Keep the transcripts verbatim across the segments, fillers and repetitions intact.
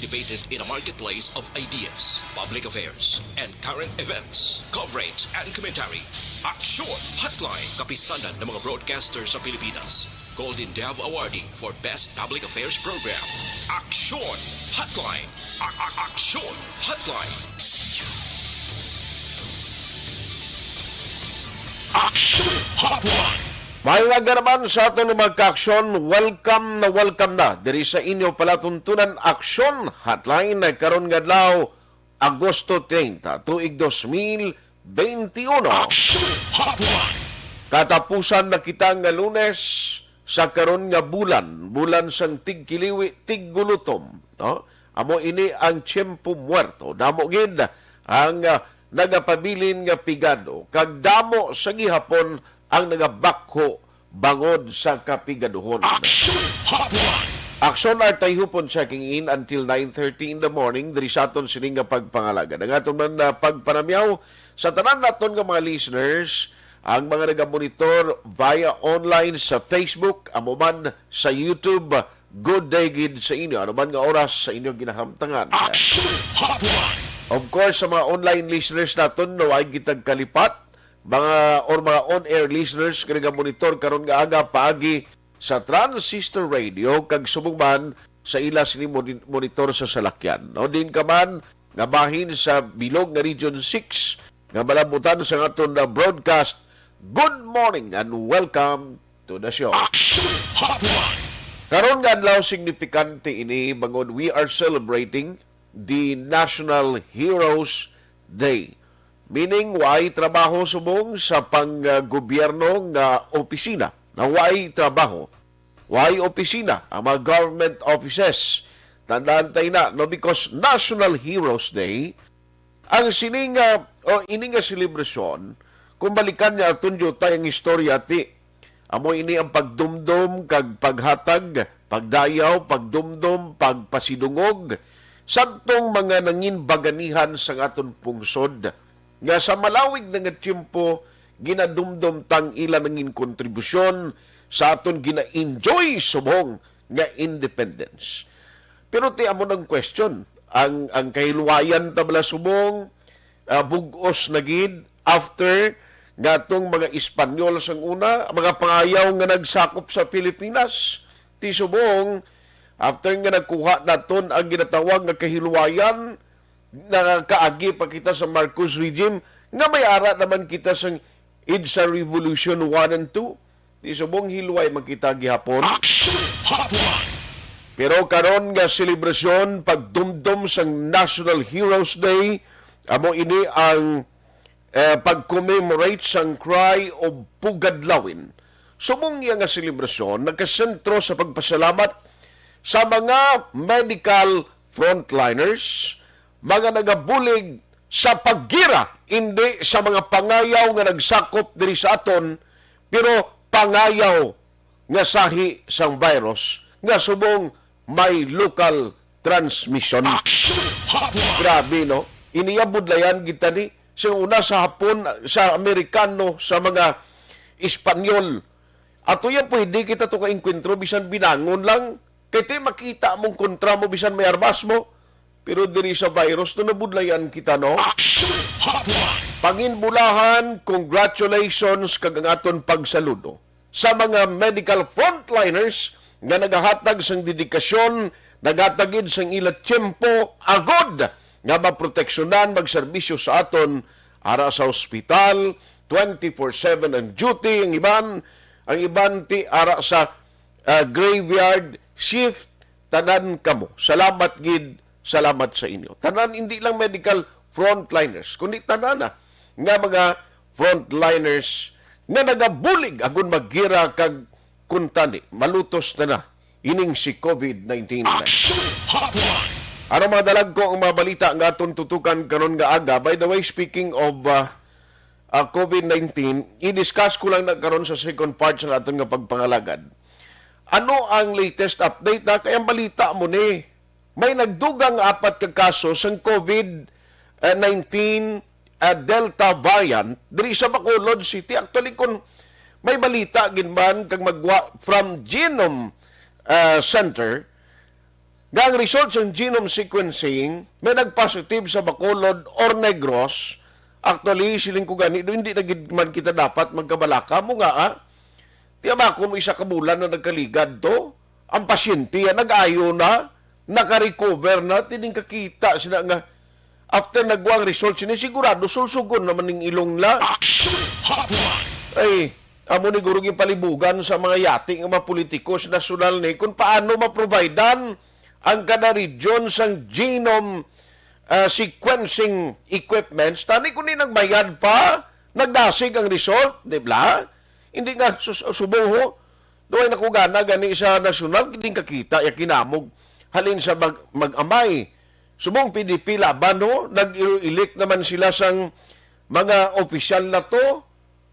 Debated in a marketplace of ideas, public affairs, and current events, coverage and commentary. Aksyon Hotline, kapisanan ng mga broadcaster sa Pilipinas. Golden Dove Awardee for Best Public Affairs Program. Aksyon Hotline. A- a- Aksyon Hotline. Aksyon Hotline. May nga naman sa aton nga mga kaaksyon, welcome na welcome na diri sa inyo palatuntunan Aksyon Hotline karon nga adlaw, Agosto treinta, tuig dos mil benti uno. Aksyon Hotline. Katapusan na kita nga Lunes sa karon nga bulan, bulan sang tigkiliwi, tiggulutom, no? Amo ini ang tiyempo muerto. Damo gid ang, ah, nagapabilin nga pigado, kag damo sa gihapon ang nagabakho bangod sa kapigaduhon. Aksyon Hotline. Aksyon Artayhupon checking in until nine thirty in the morning diri sa aton sini nga pagpangalagad. Ang aton man na pagpanamyaw sa tanan naton nga mga listeners, ang mga nagamonitor via online sa Facebook, amo man sa YouTube, good day gid sa inyo. Ano man nga oras sa inyo ginahamtangan. Aksyon Hotline. Of course, sa mga online listeners naton, no, ay kitag kalipat, mga, or mga on-air listeners nga nagamonitor karon nga aga paagi sa transistor radio kag subong man sa ila sini moni-, monitor sa salakyan. No, din ka man nga bahin sa bilog nga Region six nga malabutan sa aton na broadcast, good morning and welcome to the show. Action Hotline. Karon nga adlaw, signifikante ini bangod we are celebrating the National Heroes Day. Meaning, way trabaho subong sa pang-gobyerno nga opisina. Na way trabaho, way opisina ang mga government offices. Tandaan tayo na, no? Because National Heroes Day, ang sini nga, o ini nga selebrasyon, kung balikan niya aton jutay ang istorya, ti, amo ini ang pagdumdom kag paghatag, pagdayaw, pagdumdom, pagpasidungog, sadtong mga nangin baganihan sang aton pungsod, nga sa malawig na nga tiyempo, ginadumdom tang ila nangin kontribusyon sa aton gina-enjoy subong nga independence. Pero ti amo nang question, ang, ang kahilwayan ta bala subong, ah, bug-os na gid after nga atong mga Espanyol sang una, mga pangayaw nga nagsakop sa Pilipinas, ti subong, after nga nakuha naton ang ginatawag nga kahilwayan, nakaagi pa kita sa Marcos regime, nga may ara naman kita sang EDSA Revolution one and two. Ti subong hilway man kita gihapon. Action Hotline. Pero karon nga selebrasyon, pagdumdom sang National Heroes Day, amo ini ang, eh, pag-commemorate sang Cry of Pugadlawin. Subong niya nga selebrasyon, nagkasentro sa pagpasalamat sa mga medical frontliners, mga nagabulig sa paggira, indi sa mga pangayaw nga nagsakop diri sa aton, pero pangayaw nga sahi sang virus nga subong may local transmission. Action Hotline. Grabe, no? Iniya budlayan kita ni sa una sa Hapon, sa Amerikano, sa mga Espanyol. Ato ya pwede kita to ka-enkwentro bisan binangon lang. Kay ti makita mong kontra mo bisan may armas mo. Pero diri sa virus, no, nabudlayan kita, no? Action Hotline. Panginbulahan, congratulations kag ang aton pagsaludo sa mga medical frontliners nga nagahatag sang dedikasyon, naghatag gid sang ila tiyempo agod nga maproteksyonan, magserbisyo sa aton, ara sa ospital, twenty-four seven ang duty, ang iban, ang iban ti ara sa, ah, graveyard shift, tanan kamo. Salamat gid, salamat sa inyo. Tanan, hindi lang medical frontliners, kundi tanan na nga mga frontliners nga nagabulig agon magira kag kuntani, malutos na na ining si COVID nineteen. Action Hotline. Ano mga dalagko ang mga balita nga aton tutukan karon nga aga? By the way, speaking of, ah, ah, COVID nineteen, i-discuss ko lang na karon sa second part sa aton nga pagpangalagad. Ano ang latest update na? Kay ang balita mo ni, may nagdugang nga apat ka kaso sang COVID nineteen, ah, Delta variant diri sa Bacolod City. Actually, kung may balita gid man kag magwa from Genome, ah, Center, Nga ang result sang genome sequencing, may nag-positive sa Bacolod or Negros. Actually, siling ko gani, do, hindi na gid man kita dapat magkabalaka mo nga, ah. Tiya ba kung isa ka bulan na nagkaligad to, ang pasyente yan, nag-ayo na, naka-recover na, tining kakita sila nga, after nagwa ang result, sini sigurado, sulsugon naman ning ilong nila. Action Hotline! Ay, amo ni guro ginpalibugan sa mga yati nga mga politiko sa nasyonal ni kung paano maprovidean ang kada region sang genome, ah, sequencing equipments. Tani kung di nagbayad pa, nagdasig ang result, di ba? Hindi nga sus-, subong ho. Duway na ko gana gani sa nasyonal, hindi kakita ya kinamog. Halin sa mag-, mag-amay. Subong P D P laban ho, nag-elect naman sila sang mga opisyal na to.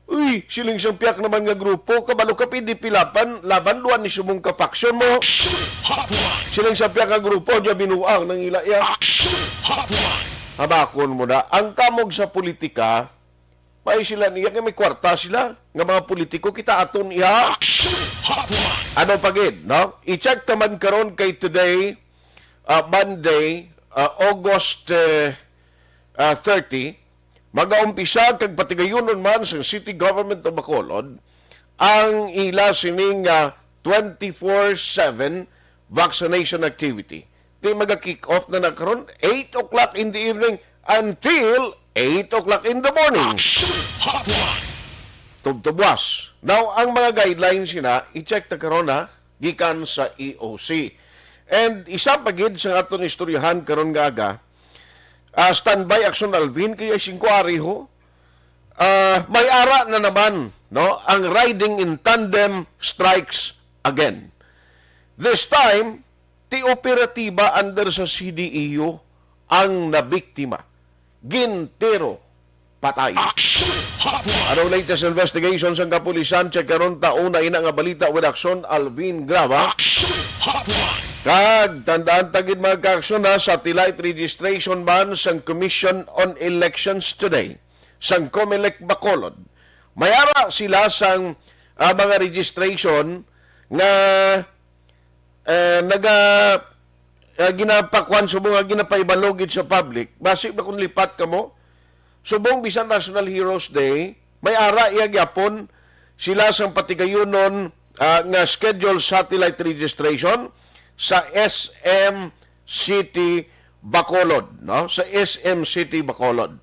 Uy, siling sang piyak naman nga grupo, kabalo ka P D P laban, laban duwa ni subong ka faction mo. Action Hotline! Siling sang piyak nga grupo, diya binuang nang ila iya. Action Hotline! Habakon mo na, ang kamog sa politika, may sila niya, kay may kwarta sila, nga mga politiko, kita aton iha. Action Hotline! Ano pa gid, no? I-check taman karon kay today, ah, Monday, ah, August, eh, ah, thirty, magaumpisa kag patigayunon man sa City Government of Bacolod ang ila sining, ah, twenty-four seven vaccination activity. Ti maga-kick off na na karon, eight o'clock in the evening until eight o'clock in the morning. Action Hotline! Tubtubwas. Now, ang mga guidelines sina, i-check ta karon ha, gikan sa E O C. And isa pa gid sa aton istoryahan karon nga aga, ah, standby Action Alvin, kay singko ari ho. Ah, may ara na naman, no? Ang riding in tandem strikes again. This time, ti operatiba under sa C D E U ang nabiktima. Gintiro, patay. Action Hotline! Anong latest investigation sang kapulisan? Check karon ta una ina nga balita with Action Alvin Graba. Action Hotline! Kag tandaan ta gid, mga kaaksyon, ha, satellite registration man sang Commission on Elections today, sang Comelec Bacolod. May ara sila sang, ah, mga registration nga, eh, naga, ah, ginapakuan, subong nga ginapaibalo gid sa public. Basi ba kung lipat kamo? Subong bisan National Heroes Day, may ara iya gyapon sila sang patigayunon, ah, nga schedule satellite registration sa S M City Bacolod, no? Sa S M City Bacolod.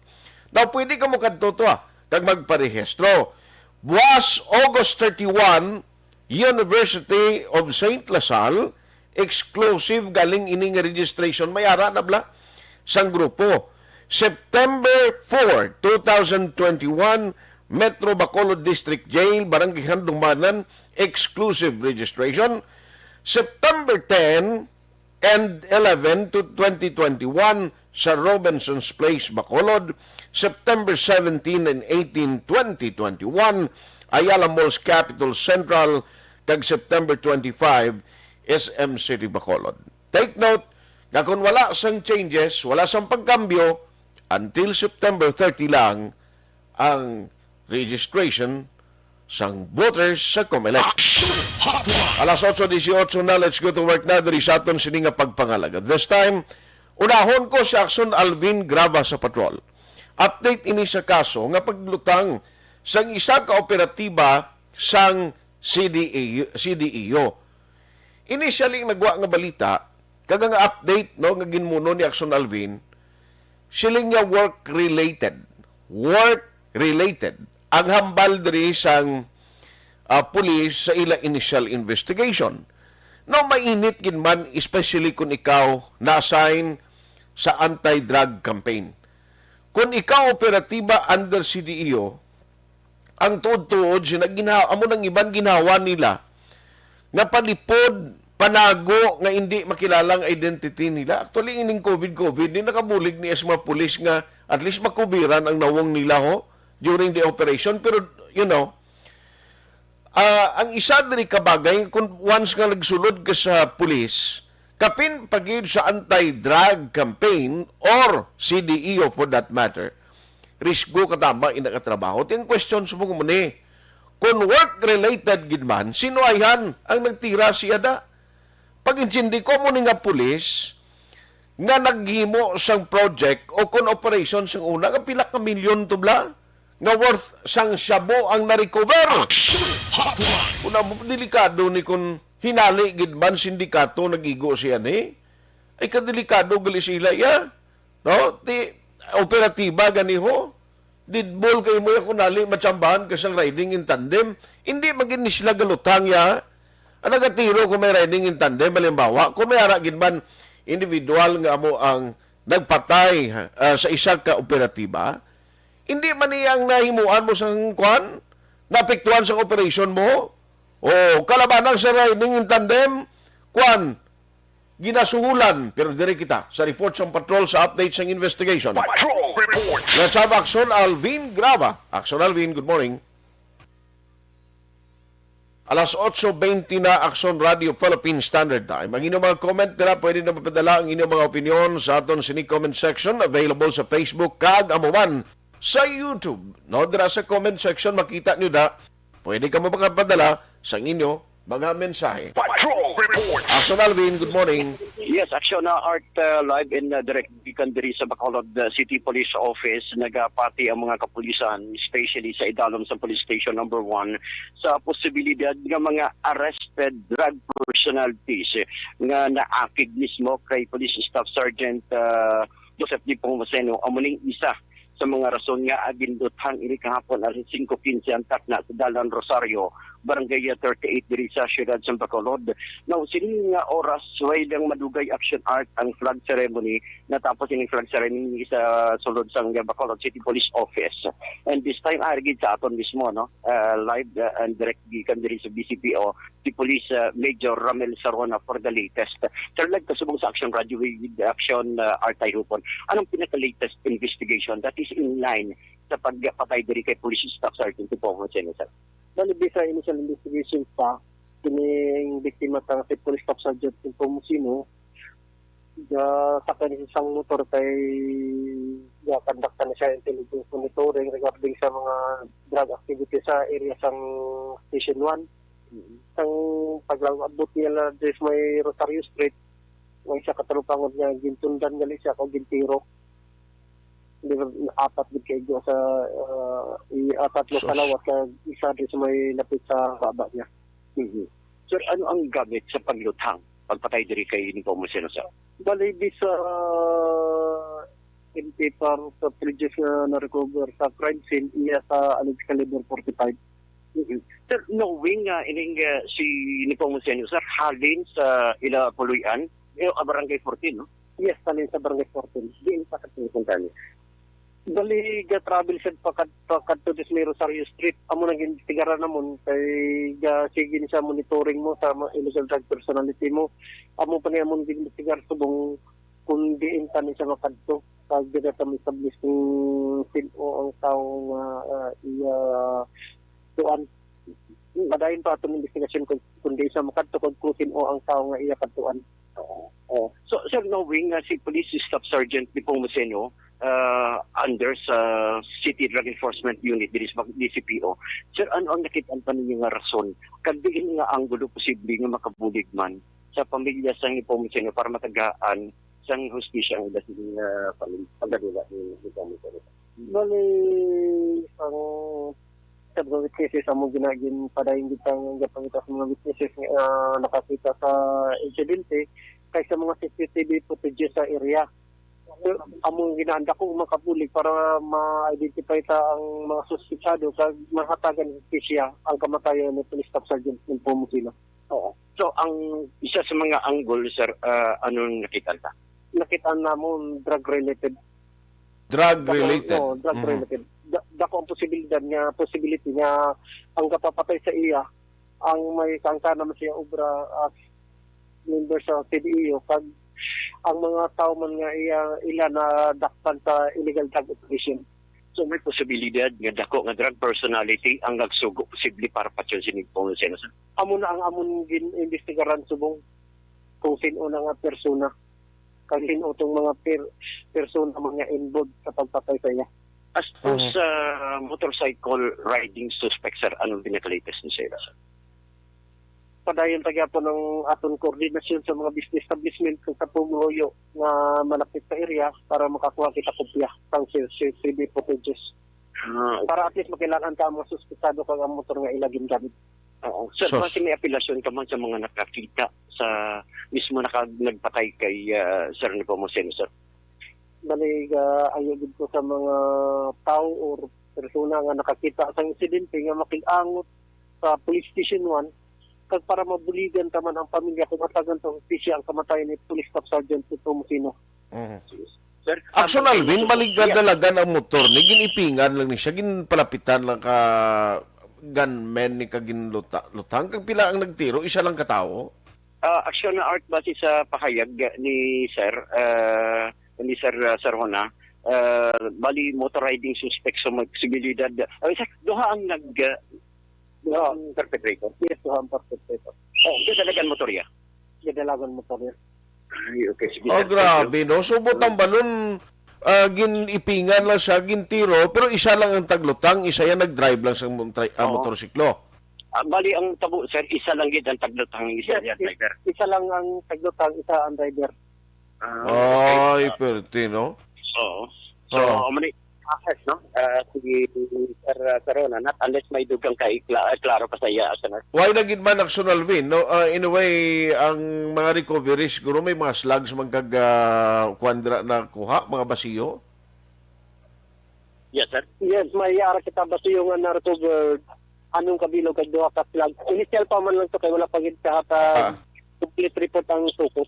Now, pwede ka mo kadto to, ah, kag magparehistro. Buwas, August thirty-one, University of Saint La Salle, exclusive galing ini nga registration. May ara na bala sang grupo. September four, two thousand twenty-one, Metro Bacolod District Jail, Barangay Handumanan, exclusive registration. September ten, and eleven to twenty twenty-one sa Robinson's Place, Bacolod, September seventeen and eighteen, twenty twenty-one, Ayala Malls, Capitol Central, kag September twenty-five, S M City, Bacolod. Take note nga kung wala sang changes, wala sang pagkambyo, until September thirty lang ang registration sang voters sa Comelec. Action Hotline! Alas otso dieciocho na, let's go to work na diri sa aton sini nga pagpangalagad. This time, unahon ko si Action Alvin Graba sa patrol. Update ini sa kaso nga paglutang sang isa ka operatiba sang C D E U, C D E U. Initially, nagwa nga balita, kag ang update, no, nga ginmuno ni Action Alvin, siling niya work-related. Work-related. Ang hambal diri sang, ah, pulis sa ila initial investigation. No, mainit gid man, especially kung ikaw na-assign sa anti-drug campaign. Kung ikaw operatiba under C D E O, ang tuod-tuod sina ginha-, amo nang iban ginhawa nila nga palipod, panago nga indi makilala ang identity nila. Actually, ining covid covid, di nakabulig ni sa mga pulis nga at least makubiran ang nawong nila, ho, during the operation. Pero, you know, ah, ang isa diri ka bagay, kung once nga nagsulod ka sa pulis, kapin pa gid sa anti-drug campaign or C D E O for that matter, risgo ka tama ina ka trabaho. Ti ang question subong mo ni, kung work-related gid man, sino ayhan ang nagtira siya da? Pag-intindi ko, amo ni nga pulis nga naghimo sang project o kon operation sang una nga pila ka milyon to bala nga worth sang shabu ang na-recover. Action Hotline. Kuna mo, delikado ni kun hinali gid man sindikato nagigo siya ni. Ay, kadelikado gali sila, ya. No? Ti operatiba gani ho. Didbol kay mo ya kun nali matsambahan ka sang riding in tandem. Hindi magin ni sila galuthang ya. Ang nagatiro kung may riding in tandem, halimbawa, kung may ara gid man individual nga amo ang nagpatay, ah, sa isa ka operatiba, hindi man niya ang nahimuan mo sang kwan, naapektuhan sang operation mo, o kalabanan sa riding in tandem, kwan, ginasuhulan. Pero diri kita sa report sang patrol sa update sang investigation. Patrol Report. Let's have Action Alvin Graba. Action Alvin, good morning. Alas otso bente na, Action Radio Philippine Standard Time. Ang inyong mga comment dira, pwede na mapadala ang inyong mga opinion sa aton sini comment section, available sa Facebook kag amo man sa YouTube. No, dira sa comment section makita niyo da, pwede ka mo makapadala sa inyo mga mensahe. Patrol Report. Action Alvin, good morning. Yes, Action, uh, Art, uh, live and, uh, direct gikan diri sa Bacolod, uh, City Police Office. Nagapati ang mga kapulisan, especially sa idalom sa Police Station Number One, sa posibilidad nga mga arrested drug personalities nga naakig mismo kay Police Staff Sergeant, uh, Joseph Nepomuceno. Amo ning isa sa mga rason nga ginduthang ini kahapon alas singko quince ang takna sa Dalan Rosario, Barangay thirty-eight diri sa siyudad sa Bacolod. Now, sini nga oras, way lang madugay, Action Art, ang flag ceremony. Natapos ini flag ceremony sa sulod sang Bacolod City Police Office. And this time, ari gid sa aton mismo, no? Uh, live, uh, and direct gikan diri sa B C P O, si Police, uh, Major Ramel Sarona for the latest. Sir, live ka subong sa Action Radio with Action, uh, Art Tayhupon. Anong pinaka-latest investigation that is in line sa pagpatay diri kay Police Staff Sergeant Nepomuceno, sir? Bali, based sa initial investigation pa, kining biktima sa si Police Staff Sergeant Nepomuceno, ga-, sakay ni sa isang motor kay ga-conduct na siya intelligence monitoring regarding sa mga drug activity sa area sang Station One. Mm. Sang paglaabot niya na diri sa may Rosario Street, may isa ka talupangon nga gintundan gali siya kag gintiro. Di ba, apat gid kay igwa sa, ah, i-, apat mo Sus. Kalawas kag isa diri sa may lapit sa baba niya. Mhm. Sir, ano ang gamit sa pagluthang, pagpatay diri kay Nepomuceno, sir? Bali, based sa M P para sa previous nga na-recover sa crime scene, iya sa alleged caliber forty-five. Mhm. Sir, knowing nga ining, ah, si Nepomuceno, sir, halin sa ila puloy-an, eh, ah, Barangay fourteen, no? Yes, halin sa Barangay fourteen. Diin pa ka tinipunta niya? Bali, ga-travel siya pakad-, pakadto diri sa may Rosario Street. Amo nang gintigaran namon kay ga-, sige ni sa monitoring mo sa mga illegal drug personality mo. Amo pa ni amon gintigar subong kung diin pa ni siya makadto. Kag dili ta ma-establish kung sin-o ang tawo nga, ah, iya kuan. Padayon pa atong investigasyon kung, kung diin siya makadto kag kung sin-o ang tawo nga iya kadtuan. Oo. Oo. So, sir, knowing nga si Police Staff Sergeant Nepomuceno, ah, under sa City Drug Enforcement Unit diri sa D C P O, sir, ano ang nakit-an pa ninyo nga rason kag diin nga anggulo posible nga makabulig man sa pamilya sang Nepomuceno para matagaan sang hustisya ang ila sini nga pamilya, pagkadula ni Nepomuceno? Bali, ang sa mga witnesses, among gina-, ginpadayon gid ang gapangita sa mga witnesses nga, ah, nakakita sa insidente kay sa mga C C T V footage sa area. So, among ginaanda ko makabulig para ma-identify ta ang mga suspetsado kag mahatagan hustisya ang kamatayon ni Police Staff Sergeant Nepomuceno. Oo. So, ang isa sa mga angle, sir, ah, anong nakita ta? Nakita namon drug related. Drug Dako, related. Oo, drug Mhm. related. Da-, dako ang posibilidad nga, possibility nga ang kapapatay sa iya, ang may kaangkana man siya obra as member sa C D E O, kag ang mga tao man nga iya, ila nadakpan sa illegal drug operation. So, may posibilidad nga dako nga drug personality ang nagsugo posible para patyon si Nepomuceno, sir? Amo na ang amon gin-imbestigaran subong kung sin-o na nga persona, kag sin-o tong mga per-, persona man nga involved sa pagpatay sa iya. As to Mhm. sa motorcycle riding suspect, sir, anong pinaka-latest ni sila, sir? padayon pa gyapon ang aton koordinasyon sa mga business establishment kag sa pumuluyo nga malapit sa area para makakuha kita kopya sang C C T V footages. Ah, okay. Para at least makilala ta ang mga suspetsado kag ang motor nga ila gingamit. Oo. Sir, Sus. Basi may apelasyon ka man sa mga nakakita sa mismo naka-, nagpatay kay, ah, Sir Nepomuceno, sir? Bali, ah, ayo gid ko sa mga tao or persona nga nakakita sa insidente nga makig-angot sa Police Station one kag para mabuligan ta man ang pamilya kung hatagan sa hustisya ang kamatayon ni Police Staff Sergeant Tito Musino. Mhm. Sir, Action, ah, Alvin, bali, yes, kadalagan ang motor ni, ginipingan lang ni siya, ginpalapitan lang ka gunmen ni, ka ginluta-, lutang. Kag pila ang nagtiro? Isa lang ka tawo? Ah, Action na Art, base sa pahayag ni Sir, ah, ni Sir, ah, Sarona, ah, bali motor riding suspect sa magsibilidad. Ah, isa, duha ang nag, ah, duha ang perpetrator. Yes, duha ang perpetrator. Oh, kadalagan motorya. Kadalagan motorya. Ay, okay, sige, Oh, sir. Thank you. Grabe, no? So, butang balon, ah, ginipingan lang siya, gintiro, pero isa lang ang taglutang, isa yan nag-drive lang sa mon-, tri-, ah, Oo. motorsiklo. Ah, bali, ang tabo, sir, isa lang gid ang taglutang, isa Yes, niya i-, driver. Isa lang ang taglutang, isa ang driver. Ah, okay. Ay, Ah, perte, no? Oo. So, Oo. Amo ni, ah, no? Ah, si Sir, ah, Sarona, not unless may dugang kay kla-, ah, klaro pa sa iya, sir. Why na gid man Action, Alvin, no? Ah, in a way, ang mga recovery siguro may mga slugs man kag, ah, kuwan dira nakuha, mga basiyo? Yes, sir. Yes, may ara kita basiyo nga na-recover anong kabilog kag duha ka slug. Initial pa man lang to kay wala pa gid kahata Ah. complete report ang suko.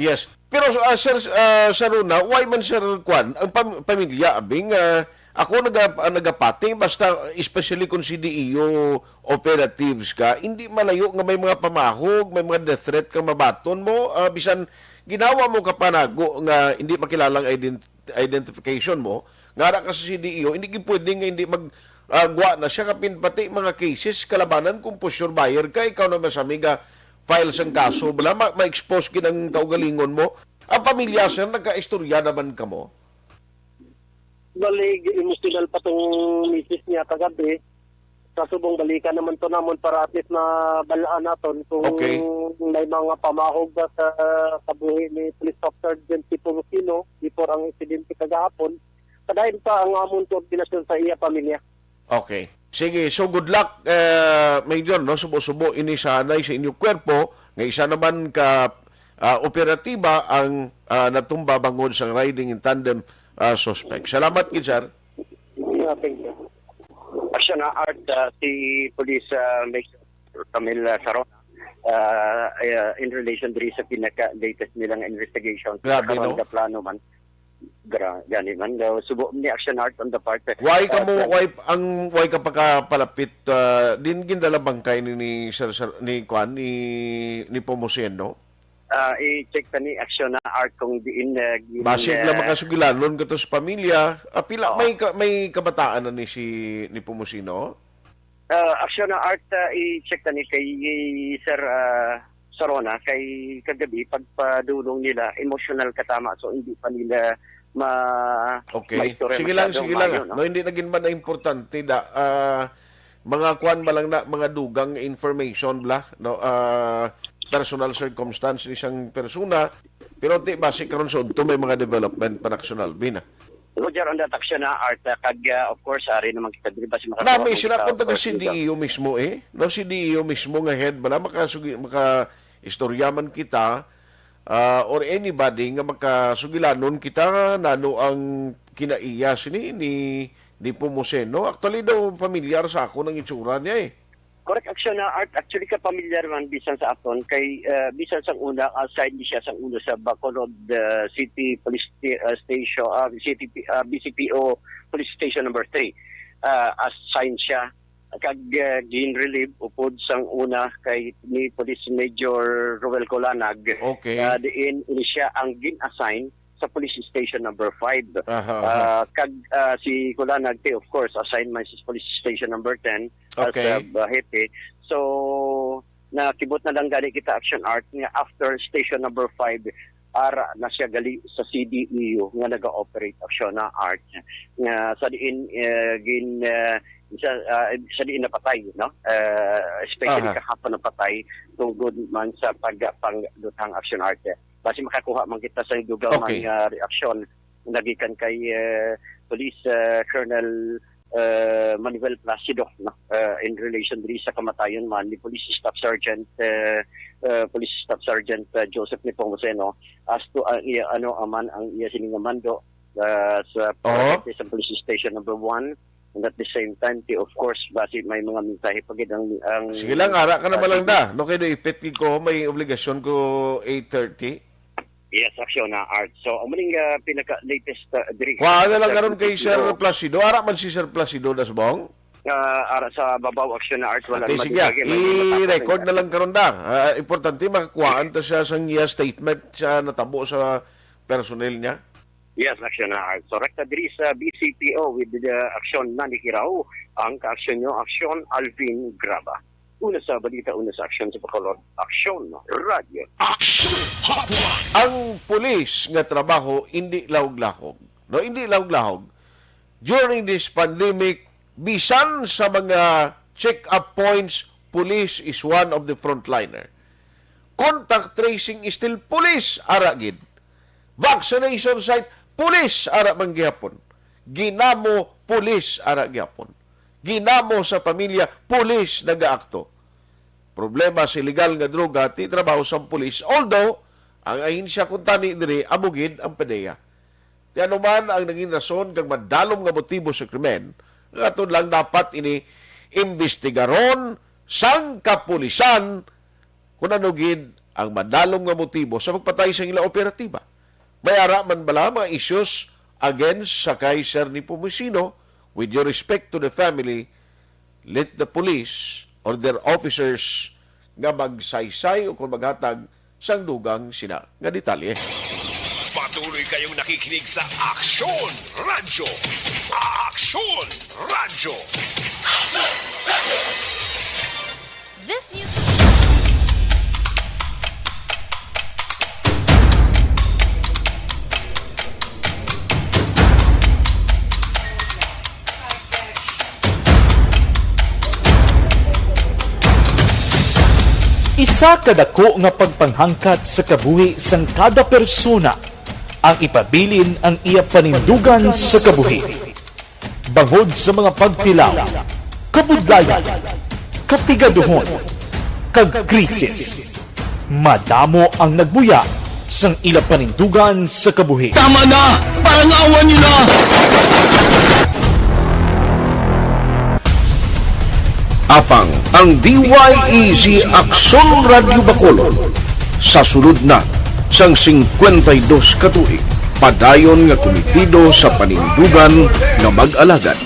Yes. Pero, ah, Sir, ah, Saruna, why man, Sir Kwan, ang pam-, pamilya, abing, ah, ako naga-, ah, nagapati, basta especially kung C D E O operatives ka, hindi malayo nga may mga pamahog, may mga death threat kang mabaton mo, ah, bisan ginawa mo ka panago nga hindi makilalang ident-, identification mo, nga ara ka sa C D E O, hindi gid pwede nga hindi mag, ah, gwa na siya, kapin pati mga cases kalabanan kung for sure buyer ka, ikaw na masami ga file sang kaso, bala ma-, ma-expose gid ang kaugalingon mo. Ang pamilya, sir, nagkaistorya naman kamo? Bali, emotional pa tong misis niya kagabi. Sa subong, balikan naman to namon para at least mabalaan naton kung Okay. may mga pamahog ba sa kabuhi ni Police Staff Sergeant Tipo Lucino before ang insidente kagahapon. Padayon pa ang amon koordinasyon sa iya pamilya. Okay. Sige, so good luck, eh, Major, no? Subo-subo ini sa anay sa inyo kwerpo, nga isa naman ka, ah, operatiba ang, ah, natumba bangod sang riding in tandem, ah, suspect. Salamat gid, sir. Yeah, thank you. Action na Art, ah, si Police, ah, Major Camille, ah, Sarona, ah, eh, in relation diri sa pinaka-latest nilang investigation. Grabe, Karon no? Plano man. Gra-, gani man daw. Subo ni Action Art on the part. Why Ah, kamo, plan- why ang, why ka pagkapalapit, ah, din gindala bangkay ni, ni Sir, Sir, ni Kwan, ni, ni Pomusen, no? Ah, i-check ta ni Action na Art kung diin, ah, gin-, Basig ah, lang makasugilanon ka to sa pamilya. Ah, pila, Oo. may ka-, may kabataan na ni si, ni Pomusen, no? Ah, Action na Art, ah, i-check ta ni kay Sir, ah, Sarona, kay kagabi, pagpadulong nila, emotional katama, so hindi pa nila ma-, Okay. maistorya Sige lang, masyado sige lang, maayo, ah. no? No, hindi na gid man na importante da, ah, mga kuan ba lang na, mga dugang information bla, no? Ah, personal circumstance ni isang persona, pero ti base karon sa udto may mga development pa na, Action Alvin, ah. Roger, on that Action na Art, ah, kag, ah, of course, ari naman kita diri ba si makatuwa Nami man sila kita, kung of taga course, C D E O mismo, eh. No, C D E O mismo nga head, bala makasugi-, maka-istorya man kita, ah, or anybody nga makasugilanon kita, nano ang kinaiya sini ni, ni Pomusen, no? Actually daw, pamilyar sa ako ng itsura niya, eh. Correct, Action na Art. Actually, kapamilyar man bisan sa aton kay, ah, bisan sang una, assign ni siya sang una sa Bacolod, ah, City Police Sta-, ah, Station, ah, City P-, ah, B C P O Police Station number three. Ah, assign siya kag, ah, gin-relieve upod sang una kay ni Police Major Roel Colanag. Okay. Ah, diin ini siya ang gin-assign sa Police Station number five. Aha, aha. Ah, kag, ah, si Colanag ti, of course, assigned man sa Police Station number ten as, Okay. ah, hepe. So, nakibot na lang gani kita, Action Art, nga after Station number five, ara na siya gali sa C D E O nga naga-operate, Action na Art. Nga sa diin, eh, gin, eh, sa, ah, sa diin napatay, no? Ah, especially Aha. kahapon napatay, tungod man sa pagpangdutang, Action Art. Basi makakuha man kita sa dugang Okay. man nga reaksyon nagikan kay, eh, Police, eh, Colonel, eh, Manuel Placido, no? Eh, in relation diri sa kamatayon man ni Police Staff Sergeant, eh, eh, Police Staff Sergeant, eh, Joseph Nepomuceno, as to ang iya, ano man ang iya sini nga mando, ah, sa Oo. sa Police Station number one. And at the same time, ti, of course, basi may mga mensahe pa gid ang, ang Sige lang, ara ka na ba lang da? No, kay do ipit gid ko, may obligasyon ko eight thirty. Yes, Action na Art. So, ang muling, ah, pinaka-latest, ah, diri Kuha na lang sa karon kay P T O. Sir Placido. Ara man si Sir Placido, Dasbong? Ah, ara sa babaw, Action na Art, wala Ate, naman sige, ah. May mga tapos I-record na na lang karon da. Ah, importante, makakuhaan ta siya sang iya statement sa natabo sa personnel niya. Yes, Action na Art. So, rekta diri sa B C P O with the Action Nanikiraw, ang kaaksyon nyo, Action Alvin Graba. Una sa balita, una sa aksyon sa Bacolod, Aksyon Radyo. Action Hotline. Ang pulis nga trabaho hindi lahog-lahog. No, hindi lahog-lahog. During this pandemic, bisan sa mga check-up points, police is one of the frontliner. Contact tracing is still police, ara gid. Vaccination site, police, ara man gihapon. Ginamo, police, ara gihapon. Ginamo sa pamilya, police nagaakto. Problema sa illegal nga droga, ti trabaho sang police. Although, ang ahensya kuntani diri, amo gid ang PDEA. Ti ano man ang naging rason kag madalom nga motibo sa krimen, nga aton lang dapat ini imbestigaron sang kapulisan kung ano gid ang madalom nga motibo sa pagpatay sa ila operatiba. May ara man bala mga issues against sa kay Sir Nepomuceno? With your respect to the family, let the police or their officers nga magsaysay o kung maghatag sang dugang sina nga detalye. Patuloy kayong nakikinig sa Aksyon Radyo. Aksyon Radyo. This news Isa ka dako nga pagpanghangkat sa kabuhi sang kada persona ang ipabilin ang iya panindugan sa kabuhi. Bangod sa mga pagtilaw, kabudlayan, kapigaduhon, kag krisis, madamo ang nagbuya sang ila panindugan sa kabuhi. Tama na! Parang awa niyo na! Apang ang D Y E G Aksyon Radyo Bacolod sa sulod na sang singkwenta y dos ka tuig, padayon nga kumitido sa panindugan nga mag-alagad.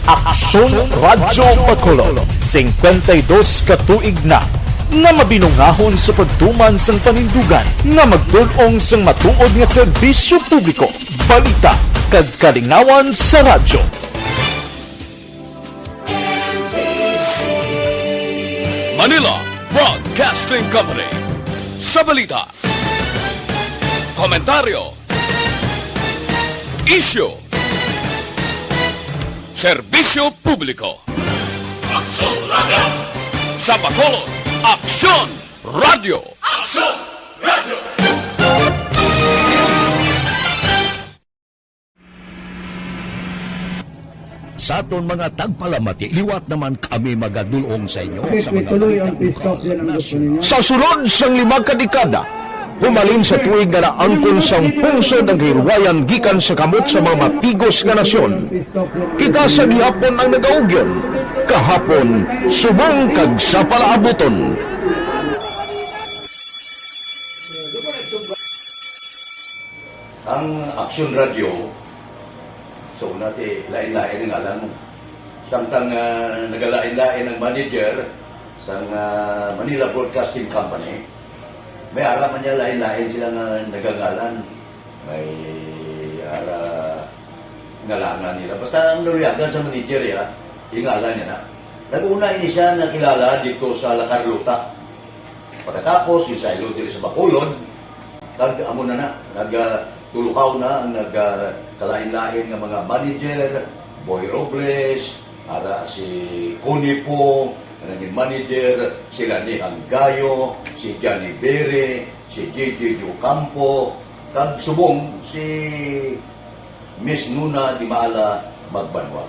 Aksyon Radyo Bacolod, singkwenta y dos ka tuig na nga mabinungahon sa pagtuman sang panindugan nga magtul-ong sang matuod nga serbisyo publiko, balita, kag kalingawan sa radyo. Manila Broadcasting Company. Sa balita, komentaryo, isyu, serbisyo publiko. Aksyon Radyo. Sa Bacolod, Aksyon Radyo. Aksyon Radyo. Sa aton mga tagpalamati, liwat naman kami magadul-ong sa inyo sa mga balita lokal, nasyonal. Sa sulod sang lima ka dekada, humalin sa tuig nga naangkon sang pungsod ang kahilwayan gikan sa kamot sa mga matigos nga nasyon, kita sa gihapon ang nagaugyon, kahapon, subong kag sa palaabuton. Ang Aksyon Radyo, so, una ti, lain-lain ang ngalan mo. Samtang, ah, nagalain-lain ang manager sang, ah, Manila Broadcasting Company, may ara man niya lain-lain sila nga nagangalan. May ara ngalangan nila. Basta ang naluyagan sa manager, ya, ingalan niya na. Nag-una ini siya nakilala dito sa La Carlota. Pagkatapos, yung sa ilo diri sa Bacolod, Kag amo na na, nag, ah, tuluhaw na ang nag, ah, kalain-lain nga mga manager, Boy Robles, ara si Connie Pong, nga naging manager, sila ni Hanggayo, si Johnny Bere, si J J Ocampo, kag subong si Miss Nuna Dimala Magbanwa.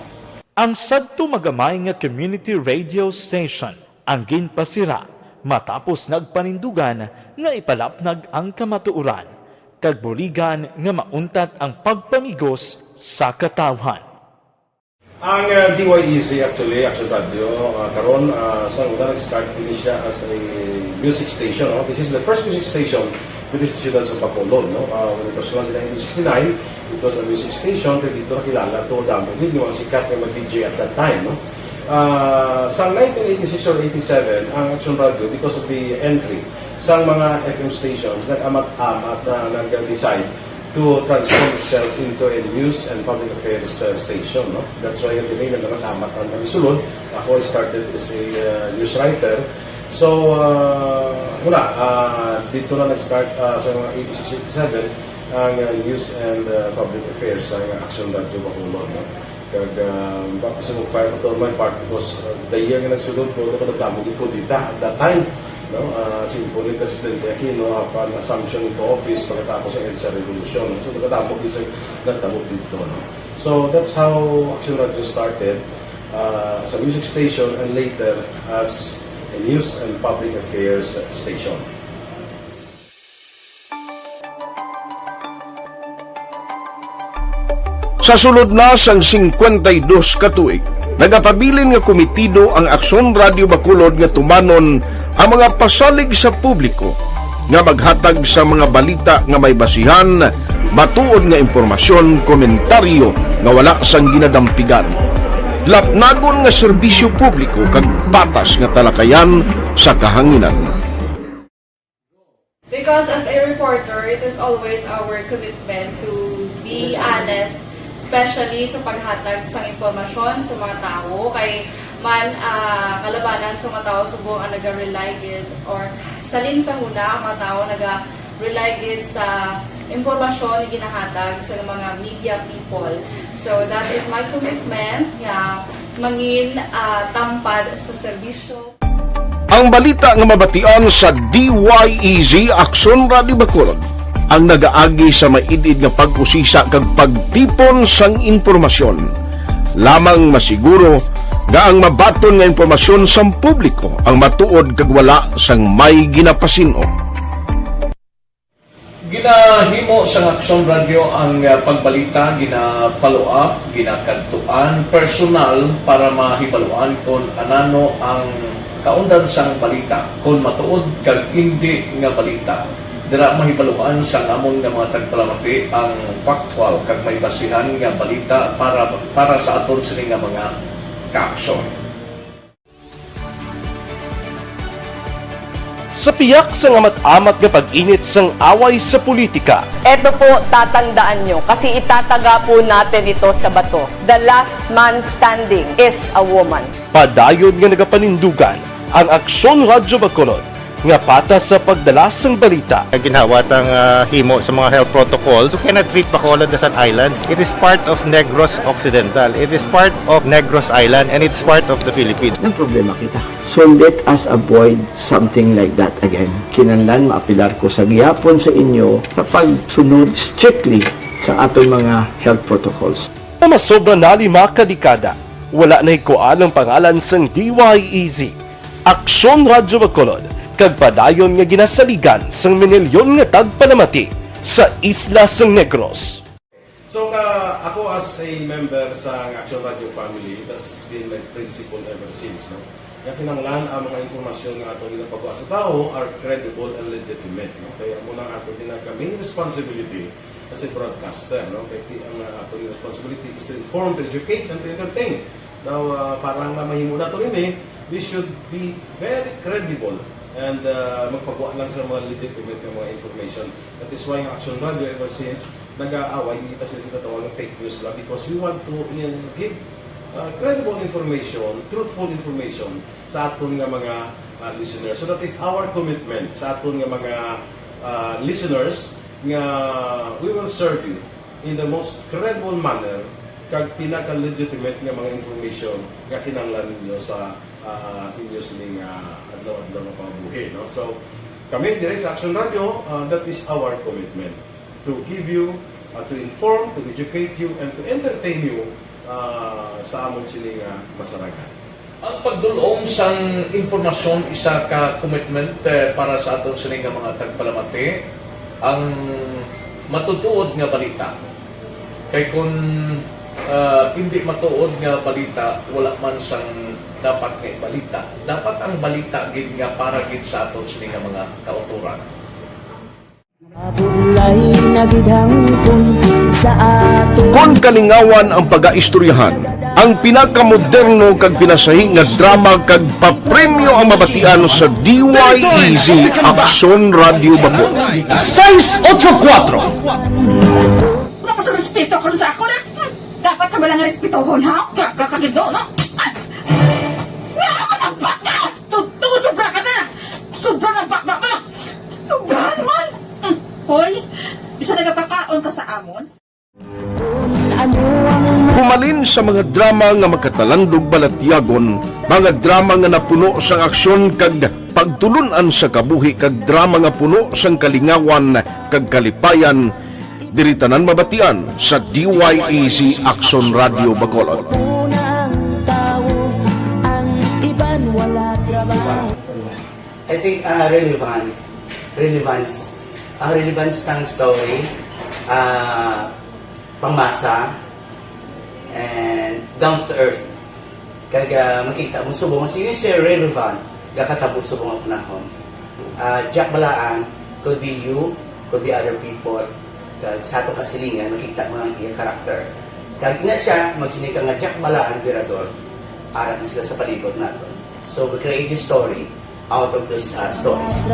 Ang sadto magamay nga community radio station ang ginpasira matapos nagpanindugan nga ipalapnag ang kamatuoran kag buligan nga mauntat ang pagpamigos sa katawhan. Ang, uh, D Y E C actually, Action Radio, uh, karon, uh, sa una nag-start ini siya as a music station, no? This is the first music station with the Siyudad sa Bacolod, no? Uh, when it was launched in nineteen sixty-nine, it was a music station, pero dito nakilala to, damo gid yung mga sikat nga mga D J at that time, no? Ah, sa nineteen eighty-six or eighty-seven, ang Action Radio, because of the entry sa mga F M stations, nag-amat-amat na nag-decide to transform itself into a news and public affairs, uh, station, no? That's why, ang name na nag-amat ang nagsulod. Ako, I started as a, uh, news writer. So, uh, wala, uh, dito na nag-start, uh, sa mga eighty-six, eighty-seven, ang, uh, news and, uh, public affairs sa Action Radio Bacolod, no? Kag, ah, baptism of fire pa to on my part because, ah, the year nga nagsulod ko, ako nagdamo gid ko dita at that time, no? Ah, simple ni Presidente Aquino, apan assumption into office pagkatapos ng EDSA Revolution. So, nagdamo gid sa nagdamo dito, no? So, that's how Action Radio started, ah, as a music station and later as a news and public affairs station. Sa sulod na sang singkwenta y dos ka tuig, nagapabilin nga komitido ang Aksyon Radio Bacolod nga tumanon ang mga pasalig sa publiko nga maghatag sa mga balita nga may basihan, matuod nga impormasyon, komentaryo nga wala sang ginadampigan, lapnagon nga serbisyo publiko kag patas nga talakayan sa kahanginan. Because as a reporter, it is always our commitment to be honest, especially sa paghatag sang impormasyon sa mga tawo. Kay man, ah, kalabanan sa mga tawo subong ang naga-rely gid, or salin sa huna ang mga tawo naga-rely gid sa impormasyon nga ginahatag sa mga media people. So, that is my commitment nga mangin, ah, tampad sa serbisyo. Ang balita nga mabatian sa D Y E Z Aksyon Radio Bacolod ang nagaagi sa maid-id nga pag-usisa kag pagtipon sang impormasyon. Lamang masiguro nga ang mabaton nga impormasyon sang publiko ang matuod kag wala sang may ginapasin-o. Ginahimo sang Aksyon Radio ang, ah, pagbalita, gina-follow up, ginakadtuan personal para mahibaluan kon anano ang kaundan sang balita, kon matuod kag indi nga balita. Dira mahibaluan sang amon nga mga tagpalamati ang factual kag may basihan nga balita para, para sa aton sini nga mga kaaksyon. Sa piyak sang amat-amat nga pag-init sang away sa politika, Eto po, tatandaan nyo, kasi itataga po natin ito sa bato. The last man standing is a woman. Padayon nga nagapanindugan ang Aksyon Radyo Bacolod nga patas sa pagdala sang balita. Ang ginhawa tang, ah, himo sa mga health protocols, you cannot treat Bacolod as an island. It is part of Negros Occidental. It is part of Negros Island, and it's part of the Philippines. Nagproblema kita. So let us avoid something like that again. Kinahanglan maapelar ko sa gihapon sa inyo sa pagsunod strictly sa aton mga health protocols. Nga masobra na lima ka dekada, wala nahikuan ang pangalan sang D Y E Z. Aksyon Radyo Bacolod, kag padayon nga ginasaligan sang minilyon nga tagpalamati sa isla sang Negros. So, ka, ako as a member sa Action Radio family, it has been my principle ever since, no? Nga kinahanglan ang mga impormasyon nga ato ginapagwa sa tawo are credible and legitimate, no? Kaya mo na ato ginag-, main responsibility as a broadcaster, no? Kaya ti-, ang, uh, ato responsibility is to inform, to educate, and to entertain. Now, uh, para nga mahimo nato ini, we should be very credible and, uh, magpagwa lang sa mga legitimate nga mga information. That is why ang Action Radio ever since nag-aaway, hindi kasi sila tawag ng fake news lang because we want to, uh, give, uh, credible information, truthful information sa aton nga mga, uh, listeners. So that is our commitment sa aton nga mga, uh, listeners nga we will serve you in the most credible manner kag pinaka-legitimate nga mga information nga kinahanglan ninyo sa, ah, inyo sining, ah, adlaw-adlaw nga pangabuhi, no? So, kami diri sa Action Radio, ah, that is our commitment to give you, ah, to inform, to educate you, and to entertain you, ah, sa amon sining, ah, masarangan. Ang pagdul-ong sang impormasyon isa ka commitment, eh, para sa aton sini nga mga tagpalamati. Ang matutuod nga balita. Kay kun, ah, hindi matuod nga balita, wala man sang dapat nga ibalita. Dapat ang balita gid nga para gid sa aton sini nga mga kautoran. Mabulay na gid hangtod sa aton. Kon kalingawan ang pagaistoryahan, ang pinakamoderno kag pinasahi nga drama kag papremyo ang mabatian sa D Y E Z Aksyon Radyo Bacolod. Seis ocho kuatro. Wala ka sa respeto karon sa ako na. Hmm, dapat ka ba lang respetohon, ha? Gaga ka gid, no? Ah! Nga ka man ang bata! Tu-, tu-, sobra ka na! Sobra na ang bakbak mo! Sobrahan man! Hmm, hoy, bisa nagapakaon ka sa amon? Humalin sa mga drama nga makatalandog balatyagon, mga drama nga napuno sang aksyon kag pagtulun-an sa kabuhi kag drama nga puno sang kalingawan kag kalipayan, diri tanan mabatian sa D Y E Z Aksyon Radyo Bacolod. I think, ah, relevant. Relevance. Ang relevance sang story, ah, pangmasa, and down to earth. Kag, ah, makita mo subong, mas yun, sir, relevant, gakatabo subong ang panahon. Ah, Jack Balaan, could be you, could be other people. Kag sa atong kasilingan, makita mo ang iya character. Kag ina siya, magsiling ka nga Jack Balaan, Virador, ara na sila sa palibot naton. So, we create this story out of those, uh, stories.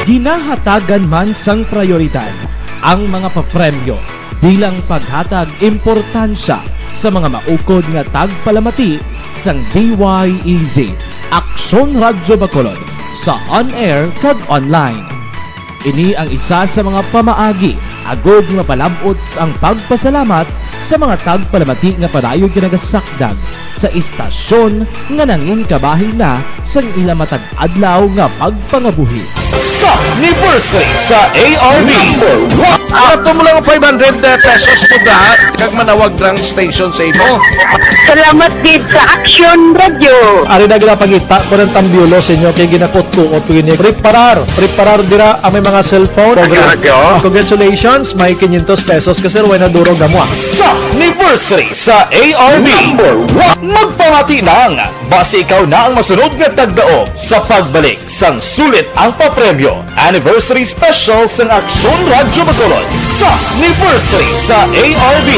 Ginahatagan man sang prayoridad ang mga papremyo bilang paghatag importansya sa mga maukod nga tagpalamati sang D Y E Z Aksyon Radyo Bacolod sa on-air kag online. Ini ang isa sa mga pamaagi agud nga mapalab-ot ang pagpasalamat sa mga tagpalamati nga padayon nga nagasakdag sa istasyon nga nangin kabahin na sang ila matag adlaw nga pagpangabuhi. Sa anniversary sa A R B. Number one. Ato mo lang five hundred pesos mo da, kag manawag lang station sa imo. Salamat gid sa Action Radio. Ari na gina pangita ko ng tambiolo sa inyo kay ginakot-kuot ko ini. Preparar, preparar dira ang may mga cellphone. Action Radio. Congratulations, may quinientos pesos ka, sir, way na durog amo, ah. Sa anniversary sa A R B. Number one. Magpamati lang. Basi ikaw na ang masunod nga tagdaog sa pagbalik sang sulit ang papremyo. Anniversary Special sang Aksyon Radyo Bacolod sa anniversary sa A R B.